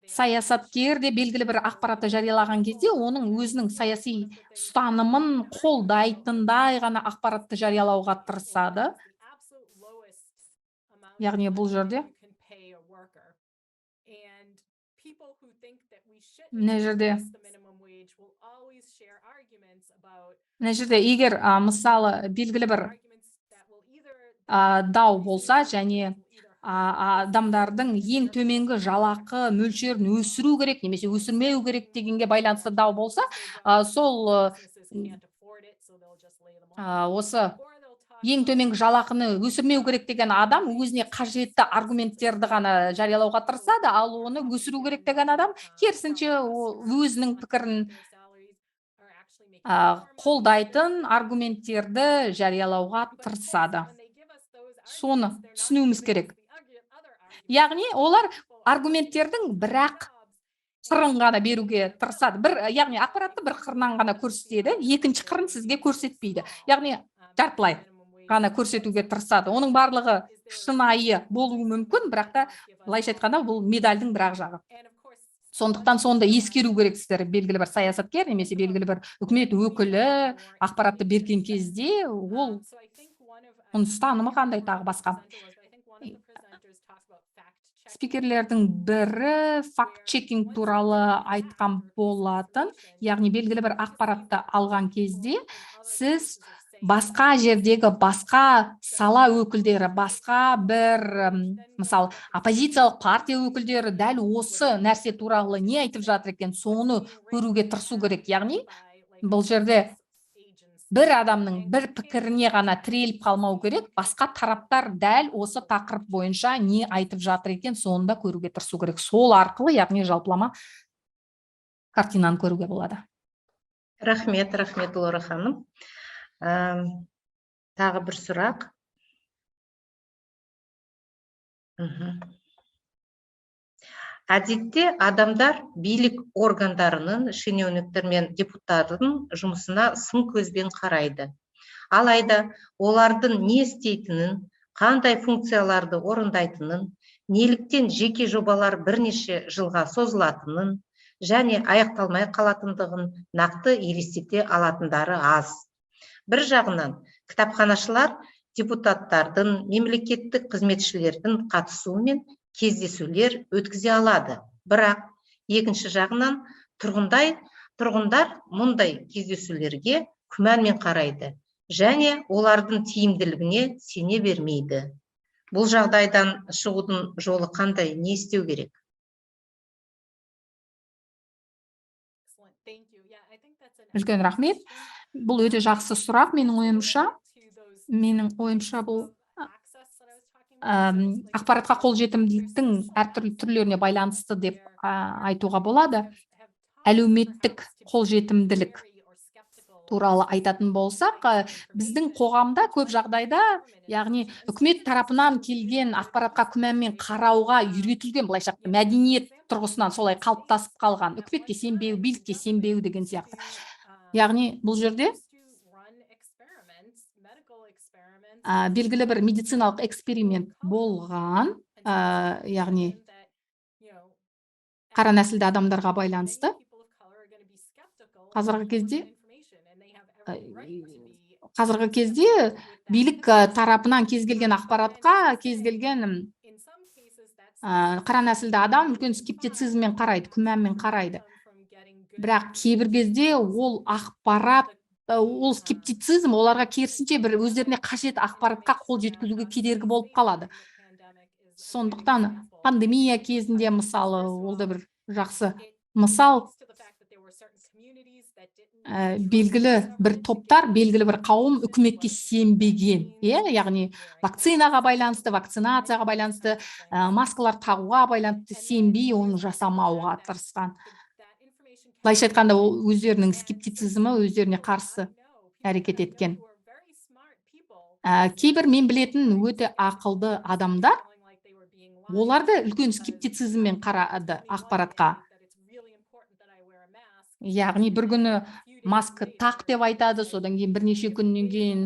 саясаткер де белгілі бір ақпаратты жариялаған кезде, оның өзінің саяси ұстанымын қолдайтындай ғана ақпаратты жариялауға тырысады. Яғни бұл жерде, мына жерде егер мысалы, белгілі бір дау болса және адамдардың ең төменгі жалақы мөлшерін өсіру керек немесе өсірмеу керек дегенге байланысты дау болса, сол осы ең төменгі жалақыны өсірмеу керек деген адам өзіне қажетті аргументтерді ғана жариялауға тырысады, ал оны өсіру керек деген адам керісінше өзінің пікірін қолдайтын аргументтерді жариялауға тырысады. Соны түсінуіміз керек. Яғни олар аргументтердің бірақ қырын ғана беруге тырысады. Бір, яғни ақпаратты бір қырынан ғана көрсетеді, екінші қырын сізге көрсетпейді. Яғни жартылай ғана көрсетуге тырысады. Оның барлығы шынайы болуы мүмкін, бірақ та былайша айтқанда, бұл медальдің бір ақ жағы. Сондықтан соны да ескеру керексіздер. Белгілі бір саясаткер немесе белгілі бір үкімет өкілі ақпаратты берген кезде, ол оның ұстанымы қандай, тағы басқа. Спикерлердің бірі факт-чекинг туралы айтқан болатын. Яғни белгілі бір ақпаратты алған кезде сіз басқа жердегі басқа сала өкілдері, басқа бір мысалы, оппозициялық партия өкілдері дәл осы нәрсе туралы не айтып жатыр екен, соны көруге тырысу керек. Яғни бұл жерде бір адамның бір пікіріне ғана тіреліп қалмау керек, басқа тараптар дәл осы тақырып бойынша не айтып жатыр екен, соны да көруге тырысу керек. Сол арқылы, яғни, жалпылама картинаны көруге болады. Рахмет, рахмет, Лора ханым. Тағы бір сұрақ. Әдетте адамдар билік органдарының, шенеуніктер мен депутаттардың жұмысына сын көзбен қарайды. Алайда олардың не істейтінін, қандай функцияларды орындайтынын, неліктен жеке жобалар бірнеше жылға созылатынын және аяқталмай қалатындығын нақты елестете алатындары аз. Бір жағынан, кітапханашылар депутаттардың, мемлекеттік қызметшілердің қатысуымен кездесулер өткізе алады. Бірақ екінші жағынан, тұрғындар мұндай кездесулерге күмәнмен қарайды және олардың тиімділігіне сене бермейді. Бұл жағдайдан шығудың жолы қандай, не істеу керек? Үлкен рахмет. Бұл өте жақсы сұрақ, менің ойымша. Менің ойымша, бұл ақпаратқа қолжетімділіктің әртүрлі түрлеріне байланысты деп айтуға болады. Әлеуметтік қолжетімділік туралы айтатын болсақ, біздің қоғамда көп жағдайда, яғни, үкімет тарапынан келген ақпаратқа күмәнмен қарауға үйретілген, былайша айтқанда, мәдениет тұрғысынан солай қалыптасып қалған, үкіметке сенбеу, билікке сенбеу деген сияқты. Яғни бұл жерде белгілі бір медициналық эксперимент болған, яғни қара нәсілді адамдарға байланысты. Қазіргі кезде билік тарапынан кез келген ақпаратқа кез келген қара нәсілді адам үлкен скептицизммен қарайды, күмәнмен қарайды. Бірақ кейбір кезде ол ақпарат, ол скептицизм оларға керісінше бір өздеріне қажет ақпаратқа қол жеткізуге кедергі болып қалады. Сондықтан пандемия кезінде, мысалы, ол да бір жақсы мысал. Белгілі бір топтар, белгілі бір қауым үкіметке сенбеген, иә, яғни вакцинаға байланысты, вакцинацияға байланысты, маскалар тағуға байланысты сенбей, оны жасамауға тырысқан. Былайша айтқанда, ол өздерінің скептицизмі өздеріне қарсы әрекет еткен. Кейбір мен білетін өте ақылды адамдар, олар да үлкен скептицизммен қарады ақпаратқа. Яғни бір күні маска тақ деп айтады, содан кейін бірнеше күннен кейін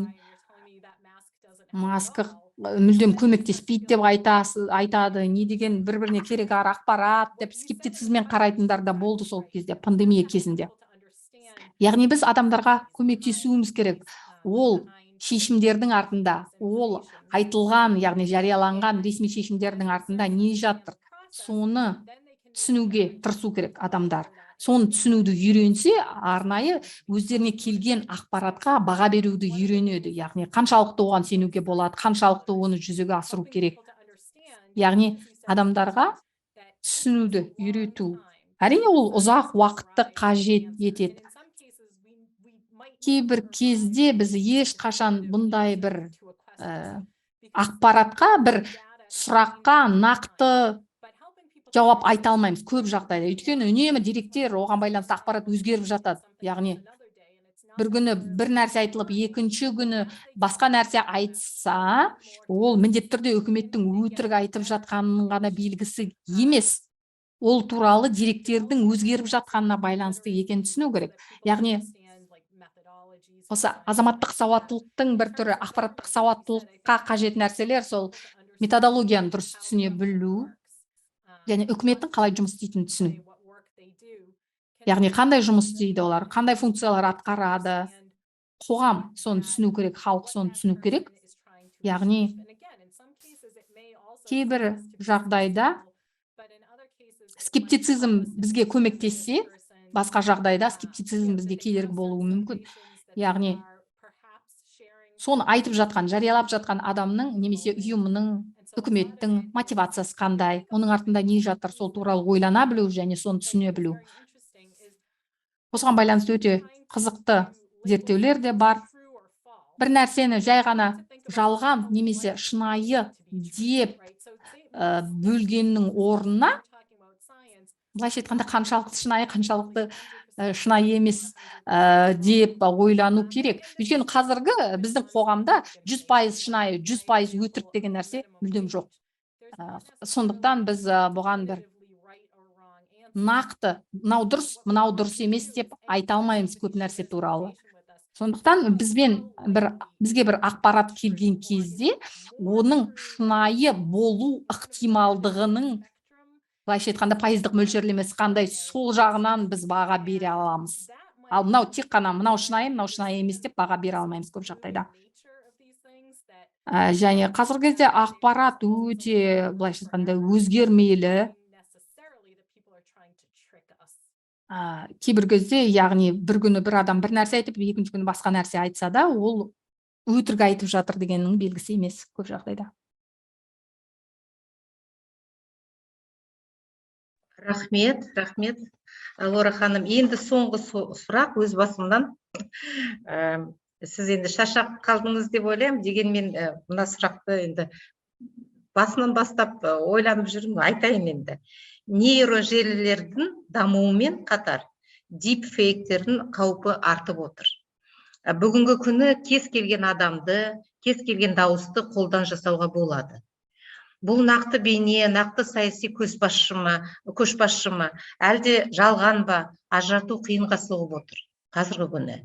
маска мүлдем көмектеспейді деп айтады. Не деген бір біріне керек ақпарат деп скептицизммен қарайтындар да болды сол кезде, пандемия кезінде. Яғни біз адамдарға көмектесуіміз керек. Ол шешімдердің артында, ол айтылған, яғни жарияланған ресми шешімдердің артында не жатыр, соны түсінуге тырысу керек адамдар. Соны түсінуді үйренсе, арнайы өздеріне келген ақпаратқа баға беруді үйренеді. Яғни қаншалықты оған сенуге болады, қаншалықты оны жүзеге асыру керек. Яғни адамдарға түсінуді үйрету. Әрине, ол ұзақ уақытты қажет етеді. Кейбір кезде біз ешқашан бұндай бір ақпаратқа, бір сұраққа нақты жауап айта алмаймыз көп жағдайда. Өйткені үнемі деректер, оған байланысты ақпарат өзгеріп жатады. Яғни бір күні бір нәрсе айтылып, екінші күні басқа нәрсе айтса, ол міндетті түрде үкіметтің өтірік айтып жатқанының ғана белгісі емес. Ол туралы деректердің өзгеріп жатқанына байланысты екенін түсіну керек. Яғни осы азаматтық сауаттылықтың бір түрі, ақпараттық сауаттылыққа қажет нәрселер сол методологияны дұрыс түсіне білу және үкіметтің қалай жұмыс істейтінін түсіну. Яғни қандай жұмыс істейді олар, қандай функциялар атқарады. Қоғам соны түсіну керек, халық соны түсіну керек. Яғни кейбір жағдайда скептицизм бізге көмектессе, басқа жағдайда скептицизм бізге кедергі болуы мүмкін. Яғни соны айтып жатқан, жариялап жатқан адамның немесе ұйымның, үкіметтің мотивациясы қандай, оның артында не жатыр, сол туралы ойлана білу және соны түсіне білу. Осыған байланысты өте қызықты зерттеулер де бар. Бір нәрсені жай ғана жалған немесе шынайы деп бөлгеннің орнына, былайша айтқанда, қаншалықты шынайы, қаншалықты шынайы емес деп ойлану керек. Өйткені қазіргі біздің қоғамда 100% шынайы, 100% өтірік деген нәрсе мүлдем жоқ. Сондықтан біз бұған бір нақты мынау дұрыс, мынау дұрыс емес деп айта алмаймыз көп нәрсе туралы. Сондықтан бізге бір ақпарат келген кезде оның шынайы болу ықтималдығының, былайша айтқанда, пайыздық мөлшерлемесі қандай, сол жағынан біз баға бере аламыз. Ал мынау тек қана мынау шынайы, мынау шынайы емес деп баға бере алмаймыз көп жағдайда. Және қазіргі кезде ақпарат өте, былайша айтқанда, өзгермелі. Кейбір кезде, яғни бір күні бір адам бір нәрсе айтып, екінші күні басқа нәрсе айтса да, ол өтірік айтып жатыр дегеннің белгісі емес көп жағдайда. Рахмет, рахмет, Лора ханым. Енді соңғы сұрақ өз басымнан. Сіз енді шаршап қалдыңыз деп ойлаймын, дегенмен, мына сұрақты енді басынан бастап ойланып жүрмін, айтайын енді. Нейрожелілердің дамуымен қатар дипфейктердің қаупі артып отыр. Бүгінгі күні кез келген адамды, кез келген дауысты қолдан жасауға болады. Бұл нақты бейне, нақты саяси көшбасшы ма, әлде жалған ба, ажырату қиынға соғып отыр қазіргі күні.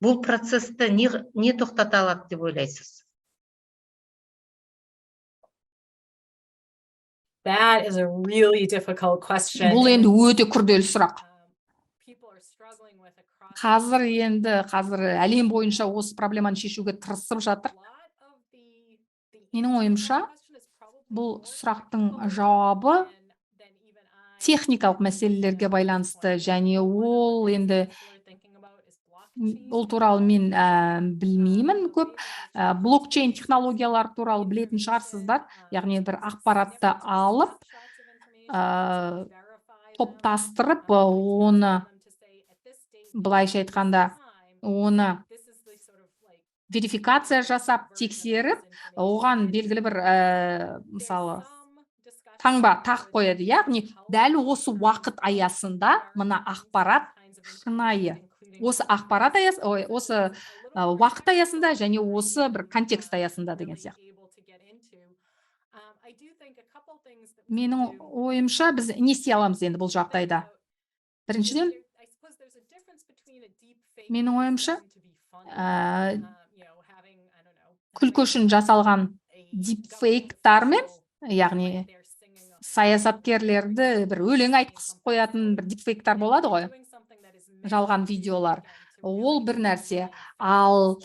Бұл процесті не тоқтата алады деп ойлайсыз? That is a really difficult question. Бұл енді өте күрделі сұрақ. Қазір әлем бойынша осы проблеманы шешуге тырысып жатыр. Менің ойымша, бұл сұрақтың жауабы техникалық мәселелерге байланысты, және ол енді ол туралы мен білмеймін көп. Блокчейн технологиялары туралы білетін шығарсыздар, яғни бір ақпаратты алып, топтастырып, оны Былайша айтқанда, оны верификация жасап, тексеріп, оған белгілі бір, мысалы, таңба тағып қояды. Яғни дәл осы уақыт аясында мына ақпарат шынайы, осы ақпарат аяс, ой, осы уақыт аясында және осы бір контекст аясында деген сияқты. Менің ойымша, біз не істей аламыз енді бұл жағдайда? Біріншіден, менің ойымша, күлкі үшін жасалған дипфейктармен, яғни саясаткерлерді бір өлең айтқызып қоятын бір дипфейктар болады ғой, жалған видеолар, ол бір нәрсе. Ал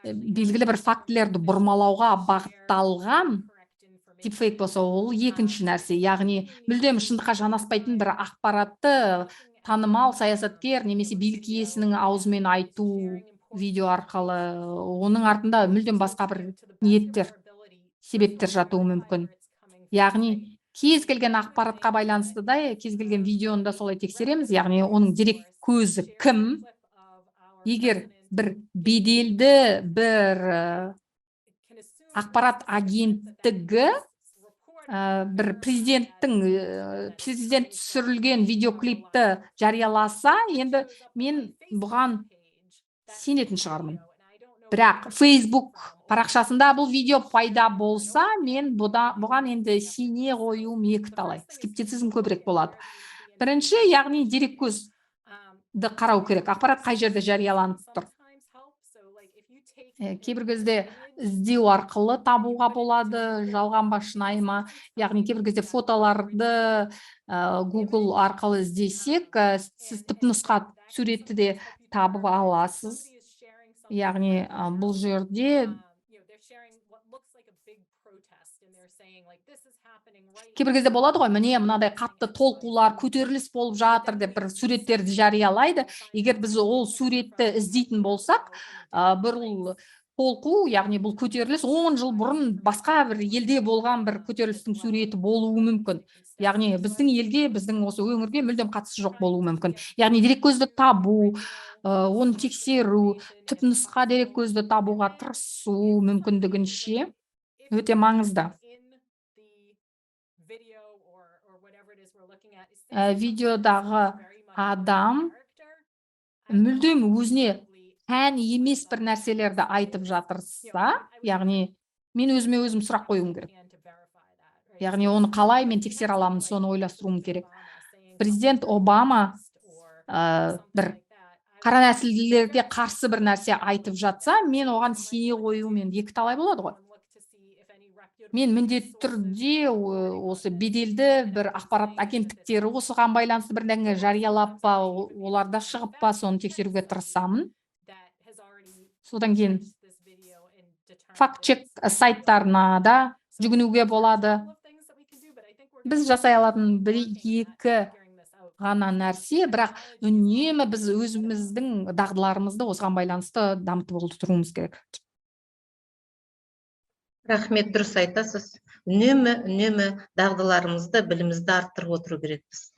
белгілі бір фактілерді бұрмалауға бағытталған дипфейк болса, ол екінші нәрсе. Яғни мүлдем шындыққа жанаспайтын бір ақпаратты танымал саясаткер немесе билік иесінің аузымен айту видео арқылы, оның артында мүлдем басқа бір ниеттер, себептер жатуы мүмкін. Яғни кез келген ақпаратқа байланысты да, кез келген видеоны да солай тексереміз, яғни оның дерек көзі кім. Егер бір беделді бір ақпарат агенттігі бір президент түсірілген видеоклипті жарияласа, енді мен бұған сенетін шығармын. Бірақ Facebook парақшасында бұл видео пайда болса, мен бұған енді сене қоюым екіталай, скептицизм көбірек болады. Бірінші, яғни дереккөзді қарау керек, ақпарат қай жерде жарияланып тұр. Кейбір кезде іздеу арқылы табуға болады, жалған ба, шынайы ма. Яғни кейбір кезде фотоларды Google арқылы іздесек, сіз түпнұсқа суретті де табып аласыз. Яғни бұл жерде кейбір кезде болады ғой, міне, мынадай қатты толқулар, көтеріліс болып жатыр деп бір суреттерді жариялайды. Егер біз ол суретті іздейтін болсақ, бұл толқу, яғни бұл көтеріліс 10 жыл бұрын басқа бір елде болған бір көтерілістің суреті болуы мүмкін. Яғни біздің елге, біздің осы өңірге мүлдем қатысы жоқ болуы мүмкін. Яғни дереккөзді табу, оны тексеру, түпнұсқа дереккөзді табуға тырысу мүмкіндігінше өте маңызды. Видеодағы адам мүлдем өзіне тән емес бір нәрселерді айтып жатырса, яғни мен өзіме өзім сұрақ қоюым керек. Яғни оны қалай мен тексере аламын, соны ойластыруым керек. Президент Обама бір қара нәсілділерге қарсы бір нәрсе айтып жатса, мен оған сене қоюым енді екіталай болады ғой. Мен міндетті түрде осы беделді бір ақпарат агенттіктері осыған байланысты бірдеңе жариялап па, оларда шығып па, соны тексеруге тырысамын. Содан кейін факт-чек сайттарына да жүгінуге болады. Біз жасай алатын бір екі ғана нәрсе, бірақ үнемі біз өзіміздің дағдыларымызды осыған байланысты дамытып отыруымыз керек. Рахмет, дұрыс айтасыз. Үнемі, үнемі дағдыларымызды, білімімізді арттырып отыру керекпіз.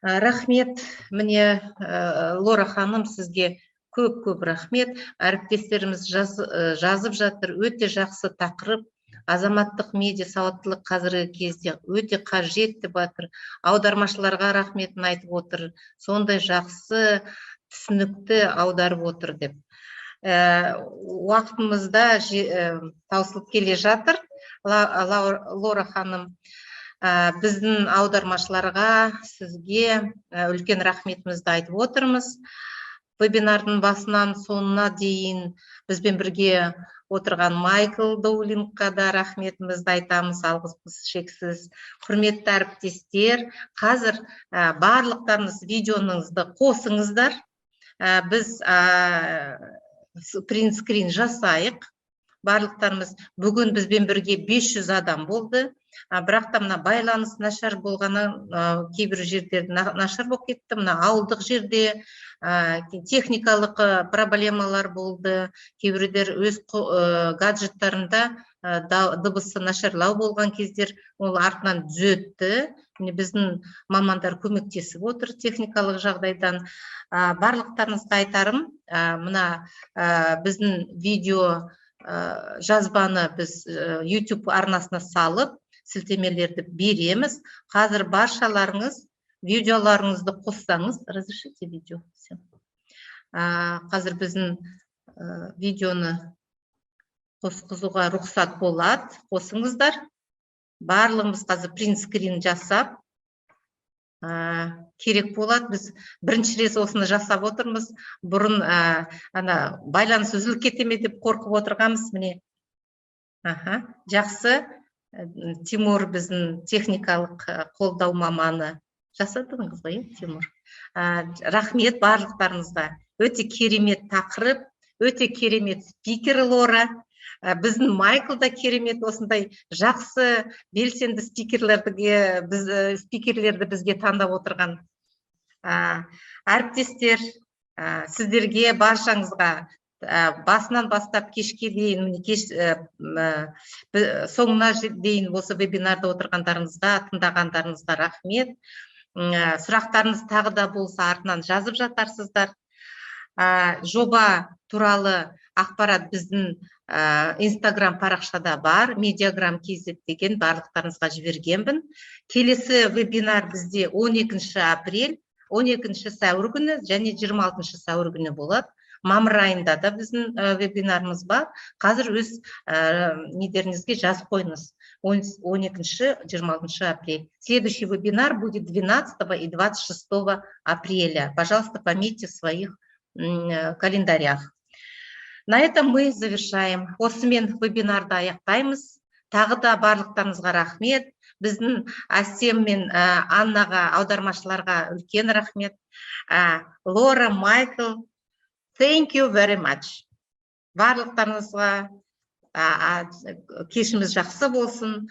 Рахмет, міне, Лора ханым, сізге көп-көп рахмет. Әріптестеріміз жазып жатыр, өте жақсы тақырып. Азаматтық медиа сауаттылық қазіргі кезде өте қажет деп жатыр. Аудармашыларға рахметін айтып отыр. Сондай жақсы түсінікті аударып отыр деп. Уақытымызда таусылып келе жатыр. Лора ханым, біздің аудармашыларға, сізге үлкен рахметімізді айтып отырмыз. Вебинардың басынан соңына дейін бізбен бірге отырған Майкл Доулингқа да рахметімізді айтамыз, алғысымыз шексіз. Құрметті әріптестер, қазір барлықтарыңыз видеоңызды қосыңыздар. Біз принтскрин жасайық. Барлықтарымыз бүгін бізбен бірге 500 адам болды. Бірақ та мына байланыс нашар болғаны, кейбір жерде нашар болып кетті. Мына ауылдық жерде, техникалық проблемалар болды. Кейбіреулер өз гаджеттарында, дыбысы нашарлау болған кездер, ол артынан түзетті. Міне, біздің мамандар көмектесіп отыр техникалық жағдайдан. Барлықтарыңызға айтарым, мына біздің видео жазбаны біз YouTube арнасына салып, сілтемелерді береміз. Қазір баршаларыңыз видеоларыңызды қоссаңыз. Разрешите видео всем? Қазір біздің видеоны қосқызуға рұқсат болады. Қосыңыздар. Барлығымыз қазір print screen жасап керек болады. Біз бірінші рет осыны жасап отырмыз. Бұрын ана байланыс үзіліп кете ме деп қорқып отырғанбыз. Міне, аха, жақсы. Тимур, біздің техникалық қолдау маманы, жасадыңыз ғой, иә, Тимур? Рахмет барлықтарыңызға. Өте керемет тақырып, өте керемет спикер Лора. Біздің Майкл да керемет. Осындай жақсы, белсенді спикерлерге біз спикерлерді бізге таңдап отырған. Әріптестер, сіздерге баршаңызға басынан бастап кешке дейін, міне, кеш соңына дейін осы вебинарда отырғандарыңызға, тыңдағандарыңызға рахмет. Сұрақтарыңыз тағы да болса, артынан жазып жатарсыздар. Жоба туралы ақпарат біздің Инстаграм парақшада бар, Медиаграм kz деген, барлықтарыңызға жібергенмін. Келесі вебинар бізде 12 апрель, 12 сәуір күні және 26 сәуір күні болады. Мамыр айында да біздің вебинарымыз бар. Қазір өз нелеріңізге жазып қойыңыз: 12, 26 апрель. Следующий вебинар будет 12 и 26 апреля. Пожалуйста, пометьте в своих календарях. На этом мы завершаем. Осымен вебинарды аяқтаймыз. Тағы да барлықтарыңызға рахмет. Біздің Әсем мен Аннаға, аудармашыларға үлкен рахмет. Лора, Майкл, thank you very much. Барлықтарыңызға кешіміз жақсы болсын.